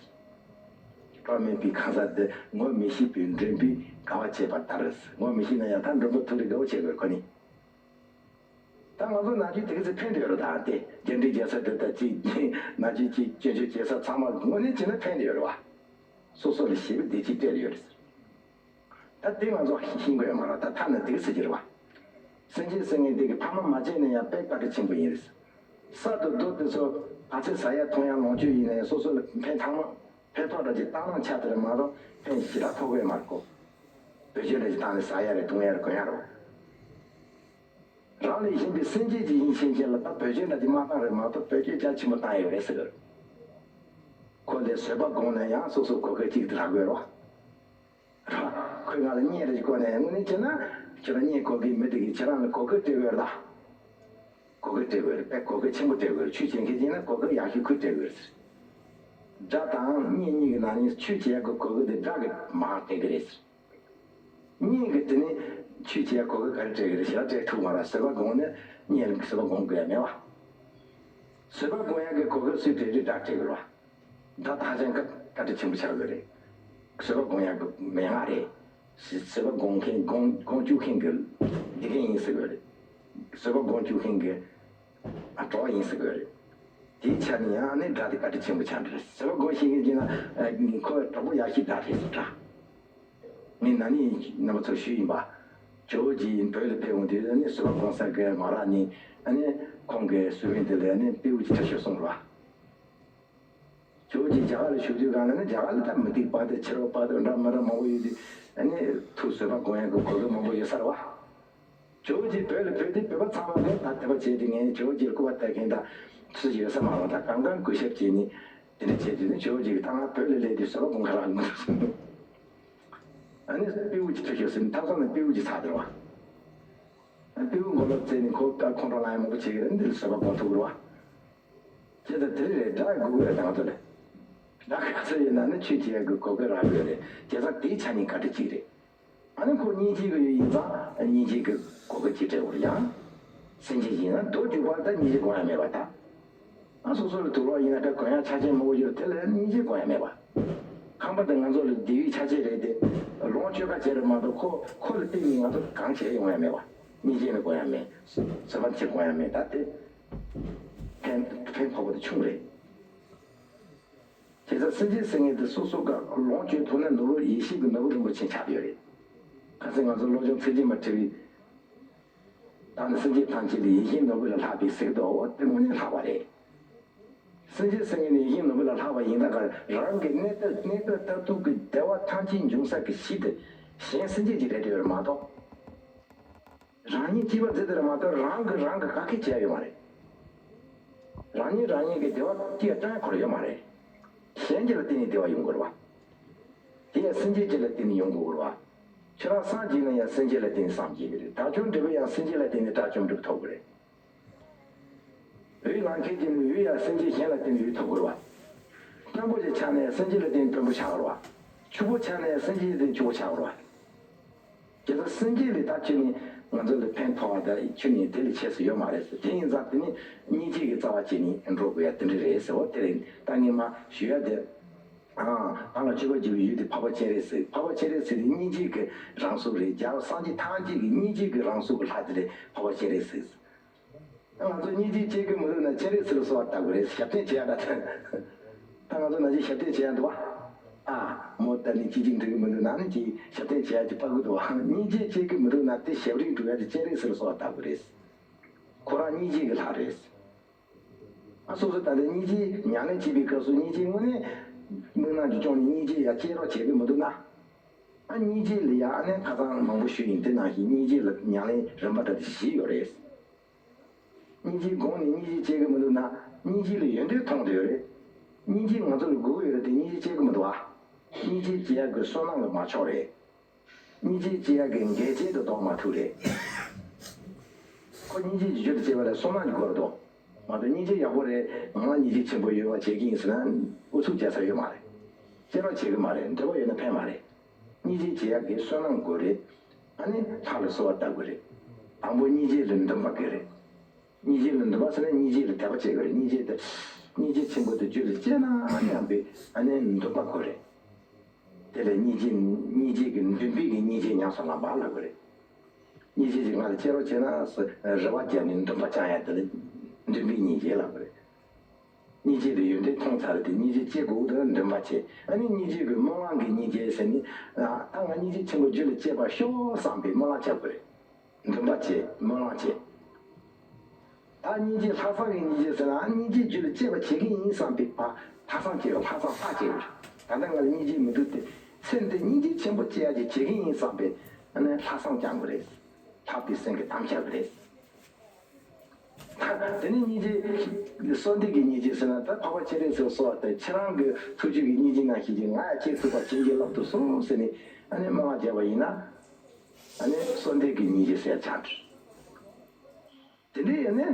ཀྱི་རེད། གྲོགས་མེད་པའི་གང་ཟག་དེ་ངོ་མི་ཤེས་པའི་མགྲོན་པོས་དགའ་བ་བྱེད་པ་ལྟར། ངོ་མི་ཤེས་ན་ཡང་ད་མགྲོན་པོ་ཐུག་རེ་དགའ་བོ་བྱེད་དགོས་ཁོ་ནི། ད་ང་ཚོ་ནང་ཆོས་དེ་ག་ཚོད་ཕན་བདེ་ཡོད་རེད། ད་དེ་རྒྱ་འབྲིང་རྒྱལ་ས་དེ་ད་ཅིག་ནང་ཆོས་ཅིག་སྐྱོན་བརྗོད་བྱེད་ས་ཚང་མ་དངོས་གནས་བྱས་ན་ཕན་བདེ་ཡོད་རེད་བ། སོ་སོ་ལ་ཞེ་པོ་བདེ་སྐྱིད་སྤྲད་ཡོད་རེད། ད་དེ་ང་ཚོ་ཤེས་དགོས་ཡོད་མ་རེད། ད་ཐ་ན་དེ་ག་ཚོད་ཅིག་རེད་བ། སེམས་ཅན་ཟེར་མཁན་དེ་གི་ཕ་མ་མ་བྱས་ན་ཡང་དཔེ་བཀའ་དྲིན་ཆེན་པོ་ཡིན་རེད། ས་དང་རྡོ་དེ་ཚོ་ག་ཚོད་ཟ་ཡ་འཐུང་ཡ་ལོངས་སྤྱོད་ཡིན་ན་ཡང་སོ་སོ་ལ་ཕན་ཐོགས་མ་ཕན་ཐོགས་འདྲ་ཅིག་བཏང་ན་ཆ་དེ་རེད་མ་གཏོགས་ཕན་ཞེ་དྲག་ཐོགས་ཀྱི་ཡོད་མ་རེད་གོ། བེད་སྤྱོད་འདྲ་ཅིག་བཏང་ནས་ཟ་ཡ་རེད་འཐུང་ཡ་རེད་གོན་ཡ་རེད། རང་ལས་གཞན་པའི་སེམས་ཅན་ཅིག་ཡིན་ཕྱིན་ཆད་ལ་ད་བེད་སྤྱོད་འདྲ་ཅིག་མ་བཏང་རེད་མ་གཏོགས་བེད་སྤྱོད་རྒྱ་ཆེན་པོ་བཏང་ཡོད་རེད་ཟེར་གི་རེད། ཁོ་ལས་བཟོད་པ་སྒོམ་ན་ཡང་སོ་སོ་གོ་སྐབས་གཅིག་ཏུ་རག་དགོས་རེད་བ། རེད་བ། ཁོས་ང་ལ་བརྙས་རེ་བཀོད་ནས་དངོས་གནས་བྱས་ན་ཁྱོད་ལ་བརྙས་བཀོད་མཁན་མི་དེ་གིས་ཁྱེད་རང་ལ་གོ་སྐབས་སྤྲད་དགོས་རེད་ད། གོ་སྐབས་སྤྲད་དགོས་རེད། དཔེ་གོ་སྐབས་ཆེན་པོ་སྤྲད་དགོས་རེད། ཆོས་བྱེད་མཁན་ཡིན་ན་གོ་སྐབས་ཡག་ཤོས་ཁོས་སྤྲད་དགོས་རེད་ཟེར། དགྲ་དང་བརྙས་གཉིས་ཀྱི་ནང་ནས་ཆོས་བྱེད་ཡག་གི་གོ་སྐབས་དེ་དགྲ་གིས་མར་སྤྲད་ཀྱི་རེད་ཟེར། གཉིས་ཀྱི་དེ་ནི་ཆོས་བྱེད་གོ་སྐབས་ག་རེ་སྤྲད་ཀྱི་རེད་ཞེ་དྲག་སྤྲད་ཐུབ་མ་རེད། བཟོད་པ་སྒོམ་ནས་གཉིས་ལ་བཟོད་པ་སྒོམ་དགོས་ཡ་མེད་བ། བཟོད་པ་སྒོམ་ཡ་གི་གོ་སྐབས་སུས་སྤྲད་རེད། དགྲ་སྤྲད་ཀྱི་རེད་བ། དགྲ་ད་ཧ་ཅང་བཀའ་བཀའ་དྲིན་ཆེན་པོ་ཆགས་ཀྱི་རེད། བཟོད་པ་སྒོམ་ཡ་གི་མན་ངག་རེད། བཟོད་པ་སྒོམ་མཁན་སྒོམ་སྒོམ་བཅུག་མཁན་གྱི་དགེ་རྒན་ཡིན་ཟེར་གྱི་རེད། བཟོད་པ་སྒོམ་བཅུག་མཁན་གྱི་ཨ་གྲོགས་ཡིན་ཟེར་གྱི་རེད། དེའི་ཆ་ནས་ཡང་ཨ་ནི་དགྲ་དེ་བཀའ་དྲིན་ཆེན་པོ་ཆགས་འདྲ་རེད། བཟོད་པ་སྒོམ་ཤེས་མཁན་ཡིན་ན་ཁོ་གྲོགས་པོ་ཡག་ཤོས་དགྲ་རེད་ཟེར་དྲ། ངས་ན་ནིང་རྣམ་པ་ཚོར་ཞུས་ཡིན་པ། ཇོ་བོ་རྗེ་བོད་ལ་ཕེབས་འོང་དུས་ཨ་ནི་བཟོད་པ་སྒོམ་ས་གི་མ་ར་ནི་ཨ་ནི་ཁོང་གི་སུ་བན་དེ་ལ་ཨ་ནི་སྤྲེའུ་ཅིག་ཁྲིད་ཤོག་གསུངས་ར། ཇོ་བོ་རྗེ་རྒྱ་གར་ལ་བཞུགས་དུས་གང་ལ་ནི་རྒྱ་གར་ལ་ད་མུ་སྟེགས་པ་དང་ཕྱི་རོལ་པ་དང་འདྲ་མི་འདྲ་མང་པོ་ཡོད་དུས་ཨ་ནི་ཐུགས་བཟོད་པ་སྒོམ་ཡག་གི་གོ་སྐབས་མང་པོ་ཡོད་ས་རེད་བ། ཇོ་བོ་རྗེ་བོད་ལ་ཕེབས་དུས་བོད་པ་ཚང་མ་གིས་ད་དད་པ་བྱས་ཏེ་ངས་ཇོ་བོ་རྗེར་སྐུར་བ་བཏབ་མཁན་དང་སུ་ཡོད་ས་མ་རེད། ད་གང་གང་གུས་ཞབས་བྱས་ནས་དེ་འདྲ་བྱས་དུས་ནི་ཇོ་བོ་རྗེ་གིས་ད་ང་བོད་ལ་སླེབས་དུས་བཟོད་པ་སྒོམ་ག་རག་མི་འདུག་ཟེར། ཨ་ནི་སྤྲེའུ་ཅིག་ཁྲིད་ཤོག་ཟེར་ནས་ཐབ་ཚང་ནས་སྤྲེའུ་ཅིག་ཚར་དེ་རེད་བ། སྤྲེའུ་མགོ་ལོག་བཙལ་ནས་ཁོ་ད་ཁོང་ཁྲོ་ལངས་ཡ་མང་པོ་བྱེད་ཀྱི་རེད། འདི་ལ་བཟོད་པ་སྒོམ་ཐུབ་ཀྱི་རེད་བ། བྱས་ཙང་དེ་རིང་རེད་དགྲ་དགོས་ཀྱི་རེད། ད་ང་ཚོ་ལ་དགྲ་ག་ཚོད་ཡོད་ན་ནི་ཆོས་བྱེད་ཡག་གི་གོ་སྐབས་རག་གི་ཡོད་རེད། བྱས་ཙང་དེའི་ཆ་ནས་བཀའ་དྲིན་གཅིག་རེད། ཨ་ནི་ཁོ་སྙིང་རྗེ་གི་ཡོད་ཡིན་ཙང་སྙིང་རྗེ་གི་གོ་སྐབས་གཅིག་སྤྲད་དགོས་རེད་ཡང་། སེམས་ཅན་ཡིན་ན་མདོ་རྒྱུག་པ་ད་སྙིང་རྗེ་སྒོམ་ཡ་མེད་པ་ད། ཨ་སོ་སོ་ལ་དུག་ལོག་ཡིན་ན་ད་གོན་ཡ་ཆ་རྐྱེན་མང་པོ་ཡོད་དེ་ལ་སྙིང་རྗེ་སྒོམ་ཡ་མེད་པ། ཁང་པ་དེ་ང་ཚོ་ལ་འདི་ཡི་ཆ་རྐྱེན་རེད་དེ། ལོངས་སྤྱོད་ཁ་བྱས་རེད་མ་གཏོགས་ཁོ་ཁོ་ལ་བརྟེན་ནས་ང་ཚོ་གང་བྱས་ཡོང་ཡ་མེད་པ། སྙིང་རྗེ་ནི་སྒོམ་ཡ་མེད། བཟོད་པ་ཆེ་སྒོམ་ཡ་མེད་ད་དེ། ཕན་ཕན་ཐོགས་པ་དེ་ཆུང་རེད། དེ་ཚོ་སེམས་ཅན་ཟེར་མཁན་དེ་སོ་སོ་ག་ལོངས་སྤྱོད་ཐུབ་ན་ནོར་བུ་ཡེ་ཤེས་ཀྱི་ནོར་བུ་རིན་པོ་ཆེ་ཆགས་ཡོད་རེད། ག་ཚོད་ང་ཚོ་བློ་སྦྱོང་ཚིག་བརྗེ་མ་བྲི་བའི། ད་ནི་སེམས་ཅན་ཐམས་ཅད་ལ་ཡེ་ཤེས་ནོར་བུ་ལས་ལྷག་པའི་ཟེར་གི་འདུག་འོ་དེ་དངོས་གནས་ལྷག་པ་རེད། སེམས་ཅན་ཟེར་མཁན་ནི་ཡེ་ཤེས་ནོར་བུ་ལས་ལྷག་པ་ཡིན་ད་ག་རང་གི་གནས་སྐབས་གནས་སྐབས་ལྟར་དུ་གི་བདེ་བ་ཐམས་ཅད་འབྱུང་ས་གི་གཞི་དེ་གཞན་སེམས་ཅན་གྱི་རེད་དེ་ཡོད་རེད་མ་གཏོགས། རང་ཉིད་སྐྱིད་པ་མཛད་དེ་རེད་མ་གཏོགས་རང་གིས་རང་གི་ག་གེ་བྱས་ཡོད་མ་རེད། རང་ཉིད་རང་ཉིད་ཀྱི་བདེ་བ་སྐྱེ་སྟངས་ཁོ་ར་ཡོད་མ་རེད། གཞན་གྱི་ལ་བརྟེན་ནས་བདེ་བ་ཡོང་དགོས་རེད་བ། དེ་ཡང་སེམས་ཅན་གྱི་ལ་བརྟེན་ནས་ཡོང་དགོས་རེད་བ། ཁྱོད་རང་སངས་རྒྱས་ན་ཡང་སེམས་ཅན་ལ་བརྟེན་ནས་སངས་རྒྱས་ཀྱི་རེད། དགྲ་བཅོམ་འབྲས་བུ་ཡང་སེམས་ཅན་ལ་བརྟེན་ནས་དགྲ་བཅོམ་འབྲས་བུ་ཐོབ་ཀྱི་རེད། འོད་ལང་མཁན་གྱི་ནི་འོད་ཡང་སེམས་ཅན་གཞན་ལ་བརྟེན་ནས་འོད་ཐོབ་དགོས་རེད་བ། བློན་པོ་ཞིག་ཆགས་ནས་སེམས་ཅན་ལ་བརྟེན་བློན་པོ་ཆགས་པ་རེད་བ། ཕྱུག་པོ་ཆགས་ནས་སེམས་ཅན་ལ་བརྟེན་ཕྱུག་པོ་ཆགས་པ་རེད་བ། དེ་ཚོ་སེམས་ཅན་ལས་ད་ཁྱོད་ནི་ང་ཚོ་ལ་ཕན་ཐོགས་པ་ད་ཁྱོད་ནི་དེ་ལས་ཆེ་ས་ཡོད་མ་རེད་ཟེར། དེ་ཡིན་ཙང་དེ་ནི་སྙིང་རྗེ་གི་རྩ་བ་བྱས་ནས་འགྲོ་དགོས་ཡ་དེ་འདྲ་རེད་ཟེར་བ། དེ་རིང་ད་ངས་མ་ཞུ་ཡ་དེ། ཨང་། ད་ང་ཆོས་པ་བརྒྱུད་པའི་ཡུལ་དེ་འཕགས་པ་སྤྱན་རས་གཟིགས། འཕགས་པ་སྤྱན་རས་གཟིགས་དེ་སྙིང་རྗེ་གི་རང་གཟུགས་རེད། རྒྱལ་བ་སངས་རྒྱས་ཐམས་ཅད་ཀྱི་སྙིང་རྗེ་གི་རང་གཟུགས་ཀྱི་ལྷ་དེ་རེད། འཕགས་པ་སྤྱན་རས་གཟིགས། ང་ཚོ་སྙིང་རྗེ་སྐྱེ་གི་མི་འདུག་ན་སྤྱན་རས་གཟིགས་ལ་གསོལ་བ་བཏབ་དགོས་རེད། ཞབས་བརྟན་བྱེད་ཡ་ད་ཐོན། ད་ང་ཚོ་ནང་བཞིན་ཞབས་བརྟན་བྱེད་ཡ་འདུག་བ། ཨ། མོ་ད་ནི་སྐྱིད་ཅིག་འགྲིག་གི་མི་འདུག་ན་ནི་ཅིག་ཞབས་བརྟན་བྱེད་ཡ་ཅིག་ཕ་གི་འདུག་བ། སྙིང་རྗེ་སྐྱེ་གི་མི་འདུག་ན་དེ་ཞབས་རིམ་སྒྲུབ་ཡ་དེ་སྤྱན་རས་གཟིགས་ལ་གསོལ་བ་བཏབ་དགོས་རེད། ཁོ་རང་སྙིང་རྗེ་གི་ལྷ་རེད། ཨ། སོ་སོ་ད་ལྟ་སྙིང་རྗེ་ཉམས་ལེན་བྱེད་པའི་སྐབས་སུ་སྙིང་རྗེ་དངོས་གནས་དམིགས་རྣམ་གྱི་སྐྱོང་ནས་སྙིང་རྗེ་ཡ་སྐྱེ་རོགས་བྱེད་གི་མི་འདུག་ན། ཨ། སྙིང་རྗེ་ལ་ཡ་ཨ་ནི་ཁ་སང་མང་པོ་ཞུས་ཡིན། དེ་ནང་བཞིན་སྙིང་རྗེ་ལ་ཉམས་ལེན་རིམ་པ་འདྲ་དེ་བཞི་ཡོད་རེད། སྙིང་རྗེ་སྒོམ་ནས་སྙིང་རྗེ་སྐྱེ་གི་མི་འདུག་ན། སྙིང་རྗེ་ལ་ཡོན་ཏན་མཐོང་བསྡད་ཡོད་རེད། སྙིང་རྗེ་ང་ཚོ་ལ་དགོས་ཀྱི་ཡོད་རེད་དེ་སྙིང་རྗེ་སྐྱེ་གི་མི་འདུག་ཨ། སྙིང་རྗེ་སྐྱེ་ཡག་གི་བསོད་ནམས་ལ་མ་ཆོག་རེད། སྙིང་རྗེ་སྐྱེ་ཡག་གི་འགལ་རྐྱེན་དུ་གཏོང་མ་ཐུབ་རེད། ཁོ་སྙིང་རྗེ་གི་རྒྱུ་དེ་སྐྱེ་བ་ལ་བསོད་ནམས་ཀྱི་སྒོ་རུ་གཏོང་། མ་གཏོགས་སྙིང་རྗེ་ཡག་པོ་རེད། ང་ལ་སྙིང་རྗེ་ཆེན་པོ་ཡོད་པ་བྱེད་ཀྱི་ཡིན་ཟེར་ན་ཨུ་ཚུགས་རྒྱག་ས་ཡོད་མ་རེད། སྐྱེ་རོགས་བྱེད་གི་མ་རེད། འདོད་པ་ཡོད་ན་ཕན་མ་རེད། སྙིང་རྗེ་སྐྱེ་ཡག་གི་བསོད་ནམས་དགོས་རེད། ཨ་ནི་ལྷ་ལ་གསོལ་བ་བཏབ་དགོས་རེད། དང་པོ་སྙིང་རྗེ་ལ་འདུན་པ་དགོས་རེད། སྙིང་རྗེ་ལ་འདུན་པ་ཟེར་ན་སྙིང་རྗེ་ལ་དད་པ་བྱེད་དགོས་རེད། སྙིང་རྗེ་དེ། སྙིང་རྗེ་ཆེན་པོ་དེ་རྒྱུད་ལ་སྐྱེས་ན་སྙམ་པའི་ཨ་ནི་འདུན་པ་དགོས་རེད། དེ་ལས་སྙིང་རྗེ། སྙིང་རྗེ་གི་འདུན་པའི་གི་སྙིང་རྗེ་ཉམས་སུ་བླང་བ་ལབ་དགོས་རེད། སྙིང་རྗེ་གིས་ང་ལ་སྐྱེ་རོགས་བྱེད་ན་ཟེར་རེ་བ་བརྒྱབ་ནས་འདུན་པ་བཅང་ཡ་དེ་ལ་འདུན་པའི་སྙིང་རྗེ་ལབ་དགོས་རེད། སྙིང་རྗེ་དེ་ཡོན་ཏན་མཐོང་ཚར་དེ་སྙིང་རྗེ་སྐྱེ་དགོས་དེ་ལ་འདུན་པ་བྱེད། ཨ་ནི་སྙིང་རྗེ་གི་སྨོན་ལམ་གི་སྙིང་རྗེ་ཟེར་ནི། ཨ། ད་ང་སྙིང་རྗེ་ཆེན་པོ་རྒྱུད་ལ་སྐྱེས་པར་ཤོག་བསམ་པའི་སྨོན་ལམ་རྒྱག་དགོས་རེད། འདུན་པ་བྱེད། སྨོན་ལམ་བྱེད། ད་སྙིང་རྗེ་ལྷག་བསམ་གྱི་སྙིང་རྗེ་ཟེར་ན་སྙིང་རྗེ་རྒྱུད་ལ་སྐྱེས་པ་བྱེད་ཀྱི་ཡིན་བསམ་པའི་བ། ལྷག་བསམ་སྐྱེ་བ། ལྷག་བསམ་ལྷག་སྐྱེ་བ། ད་ལྟ་ང་ལ་སྙིང་རྗེ་མི་འདུག་སྟེ། ཚེ་འདི་སྙིང་རྗེ་ཆེན་པོ་སྐྱེ་ཡ་ཅིག་བྱེད་ཀྱི་ཡིན་བསམ་པའི་ཨ་ནི་ལྷག་བསམ་བསྐྱང་དགོས་རེད། ལྷག་པའི་སེམས་ཀྱི་དམ་བཅའ་དགོས་རེད། ད་དེ་ནི་སྙིང་རྗེ། གསོལ་འདེབས་ཀྱི་སྙིང་རྗེ་ཟེར་ན་ད་འཕགས་པ་སྤྱན་རས་གཟིགས་སོགས་དང་ཁྱེད་རང་གི་ཐུགས་རྒྱུད་ཀྱི་སྙིང་རྗེ་ནང་བཞིན་གྱི་ང་ཡང་སྐྱེ་ཐུབ་པ་བྱིན་གྱིས་བརླབ་ཏུ་གསོལ་ཟེར་ནས་ཨ་ནི་སྨོན་ལམ་བརྒྱབ་པ་ཡིན་ན། ཨ་ནི་གསོལ་འདེབས་ཀྱི་སྙིང་རྗེ་ཟེར་ཆགས་འགྲོ། དེ་འདྲའི་ཨ་ནི་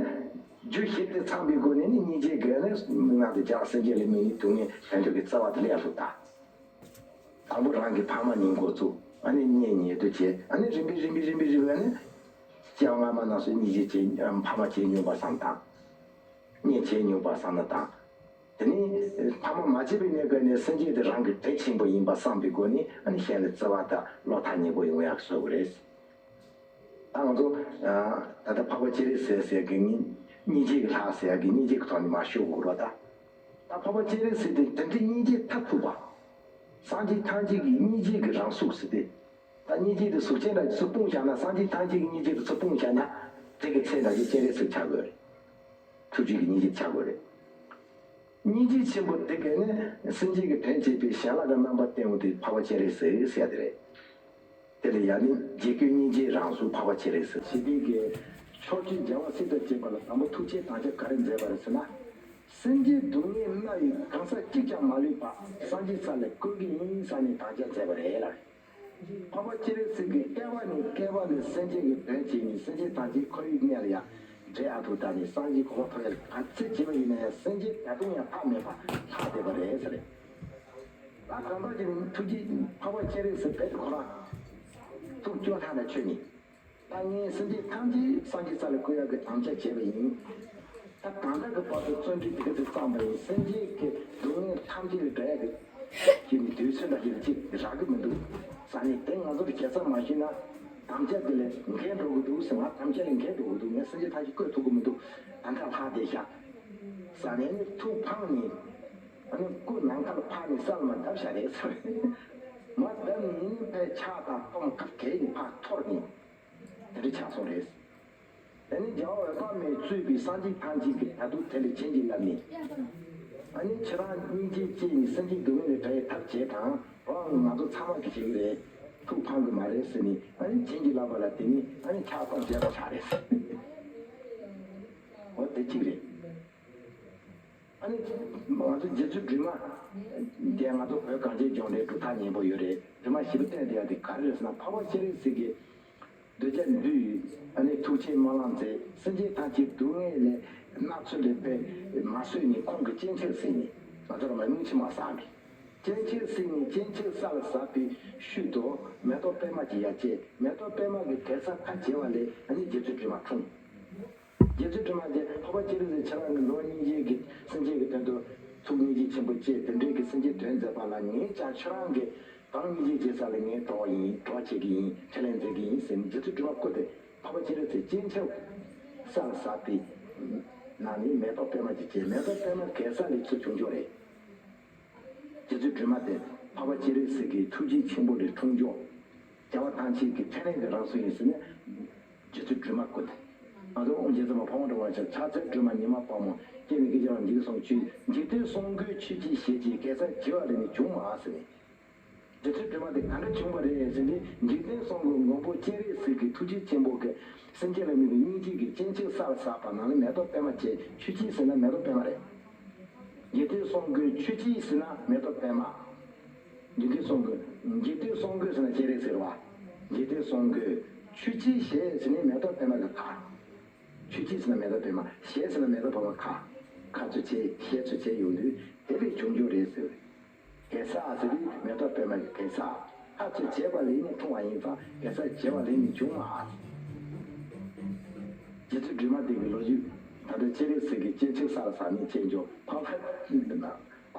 རྒྱུ་བཞི་དེ་ཚང་བའི་སྒོ་ནས་ནི་སྙིང་རྗེ་གི་ཨ་ནི་མིག་ནང་དུ་བྱ་སེམས་ཅན་ལ་དམིགས་ནས་སྡུག་བསྔལ་ལྡན་འདོད་ཀྱི་རྩ་བ་དེ་ལས་ལྷུག་ད། དང་པོ་རང་གི་ཕ་མ་ཉིད་འགོ་བཙུགས། ཨ་ནི་གཉེན་ཉེ་དུ་བྱེད། ཨ་ནི་རིམ་པས་རིམ་པས་རིམ་པས་རིམ་པས་ཨ་ནི། སྐྱེ་བ་སྔ་མ་རྣམས་སུ་སྙིང་རྗེ་བྱེད། ཕ་མ་བྱེད་མྱོང་པ་བསམ་དང་། གཉེན་བྱེད་མྱོང་པ་བསམ་ན་དང་། དེ་ནས་ཕ་མ་མ་བྱས་པའི་གནས་སྐབས་ནས་སེམས་ཅན་དེ་རང་གི་དོན་ཆེན་པོ་ཡིན་པ་བསམ་པའི་སྒོ་ནས་ཨ་ནི་གཞན་ལ་བརྩེ་བ་དང་བློ་ཐག་ཉེ་པོ་ཡོང་ཡག་བཟོ་དགོས་རེད། ད་ང་ཚོ་ད་ལྟ་འཕགས་པ་སྤྱན་རས་གཟིགས་ཟེར་གི་སྙིང་རྗེ་གི་ལྷ་ཟེར་གི་སྙིང་རྗེ་གི་ཐོག་ནས་མར་ཞུ་དགོས་རེད་ད། ད་འཕགས་པ་སྤྱན་རས་གཟིགས་དེ་དེ་འདྲའི་སྙིང་རྗེ་མཐར་ཐུག་པ། སངས་རྒྱས་ཐམས་ཅད་ཀྱི་སྙིང་རྗེ་གི་རང་གཟུགས་ཟེར་ཏེ། ད་སྙིང་རྗེ་དེ་གཟུགས་ཅན་འདྲ་ཅིག་ཚུར་སྤུངས་བཞག་ན་སངས་རྒྱས་ཐམས་ཅད་ཀྱི་སྙིང་རྗེ་དེ་ཚུར་སྤུངས་བཞག་ན། དེ་གི་ཚད་འདྲ་ཅིག་སྤྱན་རས་གཟིགས་ཆགས་དགོས་རེད། ཐུགས་རྒྱུད་ཀྱི་སྙིང་རྗེ་ཆགས་དགོས་རེད། སྙིང་རྗེ་ཆེན་པོ་དེ་གས་ནི་སེམས་ཅན་གྱི་དོན་བྱེད་པའི་བྱིན་རླབས་ཀྱི་རྣམ་པ་བསྟན་འོ་དེ་འཕགས་པ་སྤྱན་རས་གཟིགས་ཟེར་ཡ་དེ་རེད། དེ་ལ་ཡང་ནི་རྗེ་བཀོད་སྙིང་རྗེའི་རང་གཟུགས་འཕགས་པ་སྤྱན་རས་གཟིགས། ཞི་བདེ་གི་ཕྱོགས་བཅུའི་རྒྱལ་བ་སྲས་དང་བཅས་པ་ལ་དང་པོ་ཐུགས་རྗེའི་དམ་བཅའ་ག་རེ་མཛད་པ་རེད་ཟེར་ན། སེམས་ཅན་སྡུག་བསྔལ་མནར་བའི་གང་ཟག་གཅིག་ཀྱང་མ་ལུས་པ་སངས་རྒྱས་ས་ལ་བཀོད་ཀྱི་ཡིན་བསམ་ནས་དམ་བཅའ་མཛད་པ་རེད་ལ། འཕགས་པ་སྤྱན་རས་གཟིགས་ཀྱིས་བསྐལ་པ་ནས་བསྐལ་པ་ལ་སེམས་ཅན་གྱི་དོན་བྱས་ནས་སེམས་ཅན་ཐམས་ཅད་ཁོར་ཡུག་གནས་ལ་ཡང་འབྲས་ཨ་ཐུར་བཏབ་ནས་སངས་རྒྱས་གོ་འཕང་ཐོབ་ཡ་ག་ཚད་བྱས་པ་ཡིན་ན་ཡང་སེམས་ཅན་ད་དུང་ཡང་ཐར་མེད་པ་ལྷག་བསྡད་པ་རེད་ཟེར། ད་གང་ལྟར་གྱི་ཐུགས་རྗེ་འཕགས་པ་སྤྱན་རས་གཟིགས་རྦད་དེ་ཁོ་རང་ཐུགས་སྐྱོ་ཐག་ལ་ཆོད་ནས། ད་ངས་སེམས་ཅན་ཐམས་ཅད་སངས་རྒྱས་ས་ལ་བཀོད་ཡག་གི་དམ་བཅའ་བྱས་པ་ཡིན། ད་གང་ལྟར་གྱི་བར་དུ་བརྩོན་འགྲུས་དེ་ག་ཚོད་བརྩམས་པ་ཡིན། སེམས་ཅན་གྱི་སྡུག་བསྔལ་ཐམས་ཅད་ལས་བསྒྲལ་ཡག་གི་ཀྱི་ནི་དུས་ཚོད་འདྲ་ཞིག་ལ་ཅིག་རག་གི་མི་འདུག་ཟེར་ནས། དེ་ང་ཚོ་གི་རྒྱལ་ས་མ་ཤེས་ན་དམ་བཅའ་དེ་ལས་འགལ་འགྲོ་གི་འདུག་ཟེར། ང་དམ་བཅའ་ལས་འགལ་འགྲོ་གི་འདུག་ངས་སེམས་ཅན་ཐམས་ཅད་བཀོད་ཐུབ་གི་མི་འདུག་ད་ལྟ་ལྷག་བསྡད་ཤག་ཟེར་ནས་ནི་ཐུགས་ཕངས་ནས། ཨ་ནི་སྐུ་ནམ་མཁའ་ལ་ཕར་ནས་ས་ལ་མར་བརྡབས་བཞག་རེད་ཟེར། མར་བརྡབས་ནས་ནི་ཕར་ཕྱག་དང་གཏོརམ་ག་གེ་ནས་ཕར་འཐོར་ནས་དེ་འདྲ་ཆགས་སོང་རེད། དེ་ནས་རྒྱལ་བ་འོད་དཔག་མེད་གཙོས་པའི་སངས་རྒྱས་ཐམས་ཅད་ཀྱིས་ད་དུང་དེ་ལ་བྱིན་གྱིས་བརླབས་ནས། ཨ་ནི་ཁྱེད་རང་སྙིང་རྗེ་སྐྱེས་ནས་སེམས་ཅན་སྡུག་བསྔལ་ལས་བསྒྲལ་བའི་ཐབས་བྱེད་དང་། འོ་ང་ཚོ་ཚང་མ་གིས་བྱེད་ཀྱི་རེད། ཐུགས་ཕངས་ཀྱི་མ་རེད་ཟེར་ནས་ཨ་ནི་བྱིན་གྱིས་བརླབས་པ་ལ་དེ་ནས་ཨ་ནི་ཕྱག་གཏོར་བྱས་པ་ཆགས་རེད། འོ་དེ་གཅིག་རེད། ཨ་ནི་ང་ཚོ་རྗེ་བཙུན་སྒྲོལ་མ་དེ་ང་ཚོ་བོད་གངས་ཅན་ལྗོངས་འདིར་སྒྲུབ་ཐག་ཉེ་པོ་ཡོད་རེད། སྒྲོལ་མ་ཞེས་པ་བསྟན་བསྡད་ཡ་དེ་ག་རེ་རེད་ཟེར་ན། འཕགས་པ་སྤྱན་རས་གཟིགས་ཀྱིས་གདུལ་བྱ་འདུལ་ཡུལ་ཨ་ནི་ཐུགས་རྗེའི་སྨོན་ལམ་མཛད། སེམས་ཅན་ཐམས་ཅད་སྡུག་བསྔལ་ལས་མནར་ཚུལ་ལས་པས་མ་གསོས་ནས་ཁོང་གི་སྤྱན་ཆབ་ཟིན་ནས། ང་ཚོ་རང་མ་སྙིང་རྗེ་མ་བསགས་ཀྱི། སྤྱན་ཆབ་གཟིགས་ནས་སྤྱན་ཆབ་ས་ལ་ཟགས་པའི་ཤུལ་དུ་མེ་ཏོག་པད་མ་ཅིག་ཡར་བཅད། མེ་ཏོག་པད་མ་གི་གེ་སར་ཁ་བྱེ་བ་ལས་ཨ་ནི་རྗེ་བཙུན་སྒྲོལ་མ་འཁྲུངས། རྗེ་བཙུན་སྒྲོལ་མ་དེ་འཕགས་པ་སྤྱན་རས་གཟིགས་ཁྱེད་རང་གི་ལུས་སྙིང་རྗེ་གི་སེམས་བསྐྱེད་ཀྱི་དོན་དུ་ཐུགས་སྙིང་རྗེ་ཆེན་པོ་བསྐྱེད། དེ་འདྲའི་གི་སེམས་བསྐྱེད་དོན་མཛད་པ་ལ་ངས་ཀྱང་ཁྱེད་རང་གི་གང་སྙིང་རྗེ་སྐྱེ་ས་ལ་ངས་གྲོགས་ཡིན། གྲོགས་བྱེད་ཀྱི་ཡིན། ཕྲིན་ལས་མཛད་ཀྱི་ཡིན་ཟེར་ནས་རྗེ་བཙུན་སྒྲོལ་མ་སྐུ་དེ་འཕགས་པ་སྤྱན་རས་གཟིགས་སྤྱན་ཆབ་ས་ལ་ཟགས་པའི་ནང་ནས་མེ་ཏོག་པད་མ་ཅིག་བཅད། མེ་ཏོག་པད་མ་གེ་སར་ལས་ཚུར་བྱུང་ཆོག་རེད། རྗེ་བཙུན་སྒྲོལ་མ་དེ་འཕགས་པ་སྤྱན་རས་གཟིགས་ཀྱི་ཐུགས་རྗེ་ཆེན་པོ་ལས་འཁྲུངས་ཆོག། རྒྱལ་བ་ཐམས་ཅད་ཀྱི་ཕྲིན་ལས་ཀྱི་རང་གཟུགས་ཡིན་ཟེར་ནས་རྗེ་བཙུན་སྒྲོལ་མ་སྐུ་དེ། ང་ཚོ་དབུ་མ་རྒྱལ་ཚབ་པ་འཕགས་པ་སྒྲོལ་མ་ཆེན་ཕྱག་འཚལ་སྒྲོལ་མ་ཉི་མ་དཔལ་མོ། སྐྱེ་བའི་སྐད་ཅིག་ལ་འཇིག་རྟེན་གསུམ་མགོན་ཆུ། འཇིག་རྟེན་གསུམ་མགོན་ཆུ་སྐྱེས་ཞལ་གྱི་གེ་སར་བྱེ་བ་ལས་ནི་བྱུང་མ་ཟེར་ནས། རྗེ་བཙུན་སྒྲོལ་མ་དེ་གང་འདྲ་བྱུང་བ་རེད་ཟེར་ནས་འཇིག་རྟེན་གསུམ་མགོན་མགོན་པོ་སྤྱན་རས་གཟིགས་ཀྱི་ཐུགས་རྗེ་ཆེན་པོ་གི་སེམས་ཅན་ལ་དམིགས་པའི་སྙིང་རྗེ་གི་སྤྱན་ཆབ་ས་ལ་ཟགས་པ་ནང་ནས་མེ་ཏོག་པད་མ་བཅད། ཆུ་སྐྱེས་ཟེར་ན་མེ་ཏོག་པད་མ་རེད། འཇིག་རྟེན་གསུམ་མགོན་ཆུ་སྐྱེས་ཟེར་ན་མེ་ཏོག་པད་མ། འཇིག་རྟེན་གསུམ་མགོན། འཇིག་རྟེན་གསུམ་མགོན་ཟེར་ན་སྤྱན་རས་གཟིགས་རེད་བ། འཇིག་རྟེན་གསུམ་མགོན། ཆུ་སྐྱེས་ཞལ་ཟེར་ནས་མེ་ཏོག་པད་མ་གི་ཁ། ཆུ་སྐྱེས་ཟེར་ན་མེ་ཏོག་པད་མ། ཞལ་ཟེར་ན་མེ་ཏོག་པད་མ་ཁ། ཁ་ཚུར་བྱེད། ཞལ་ཚུར་བྱེད་ཡོང་དུས་དེ་ལས་བྱུང་རྒྱུ་རེད་ཟེར། གེ་སར་ཟེར་དུས་མེ་ཏོག་པད་མ་གི་གེ་སར། ཁ་ཚུར་བྱེད་པ་ལས་ནི་འཁྲུངས་པ་ཡིན་ཙང་གེ་སར་བྱེད་པ་ལས་ནི་བྱུང་མ། རྗེ་བཙུན་སྒྲོལ་མ་དེ་གི་ལོ་རྒྱུས། ད་ལྟ་སྤྱན་རས་གཟིགས་ཀྱི་སྤྱན་ཆབ་ས་ལ་ཟགས་ནས་སྐྱེས་འགྱོ། འཕགས་པ་འདི་ན་པདྨ་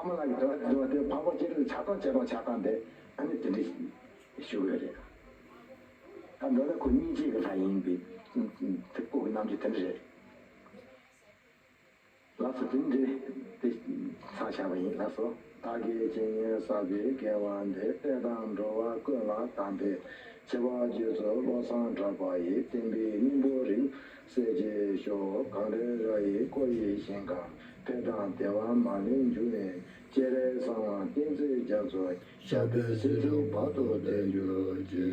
ལ་གི་འདྲ་བ་འདྲ་བ་དེ་འཕགས་པ་སྤྱན་རས་ཆགས་སྟངས་བྱེད་སྟངས་ཆགས་སྟངས་དེ་ཨ་ནི་དེ་འདྲ་ཞུ་གི་ཡོད་རེད། ད་འདི་ལ་ཁོ་སྙིང་རྗེ་གི་ལྷ་ཡིན་པའི་དེ་སྐུ་གི་རྣམ་འགྱུར་དེ་འདྲ་རེད། ལགས་སོ། དེ་འདྲ་དེ་ཚར་བཞག་པ་ཡིན། ལགས་སོ། བདག་གིས་ཇི་སྙེད་བསགས་པའི་དགེ་བ་འདི། བསྟན་དང་འགྲོ་བ་ཀུན་ལ་དམ་པའི་ཆེ་བ་རྗེ་བཙུན་བློ་བཟང་གྲགས་པ་ཡི། བསྟན་པའི་སྙིང་པོ་རིང་བསྲེལ་གྱིས་ཤོག། གངས་རི་ར་ཡི་བསྐོར་ཡི་ཞིང་ཁམས། འཕེལ་དང་བདེ་བ་མ་ལུས་འབྱུང་བའི། སྤྱན་རས་གཟིགས་དབང་བསྟན་འཛིན་རྒྱ་མཚོ། ཞབས་པད་སྲིད་མཐའི་བར་དུ་བརྟན་གྱུར་ཅིག།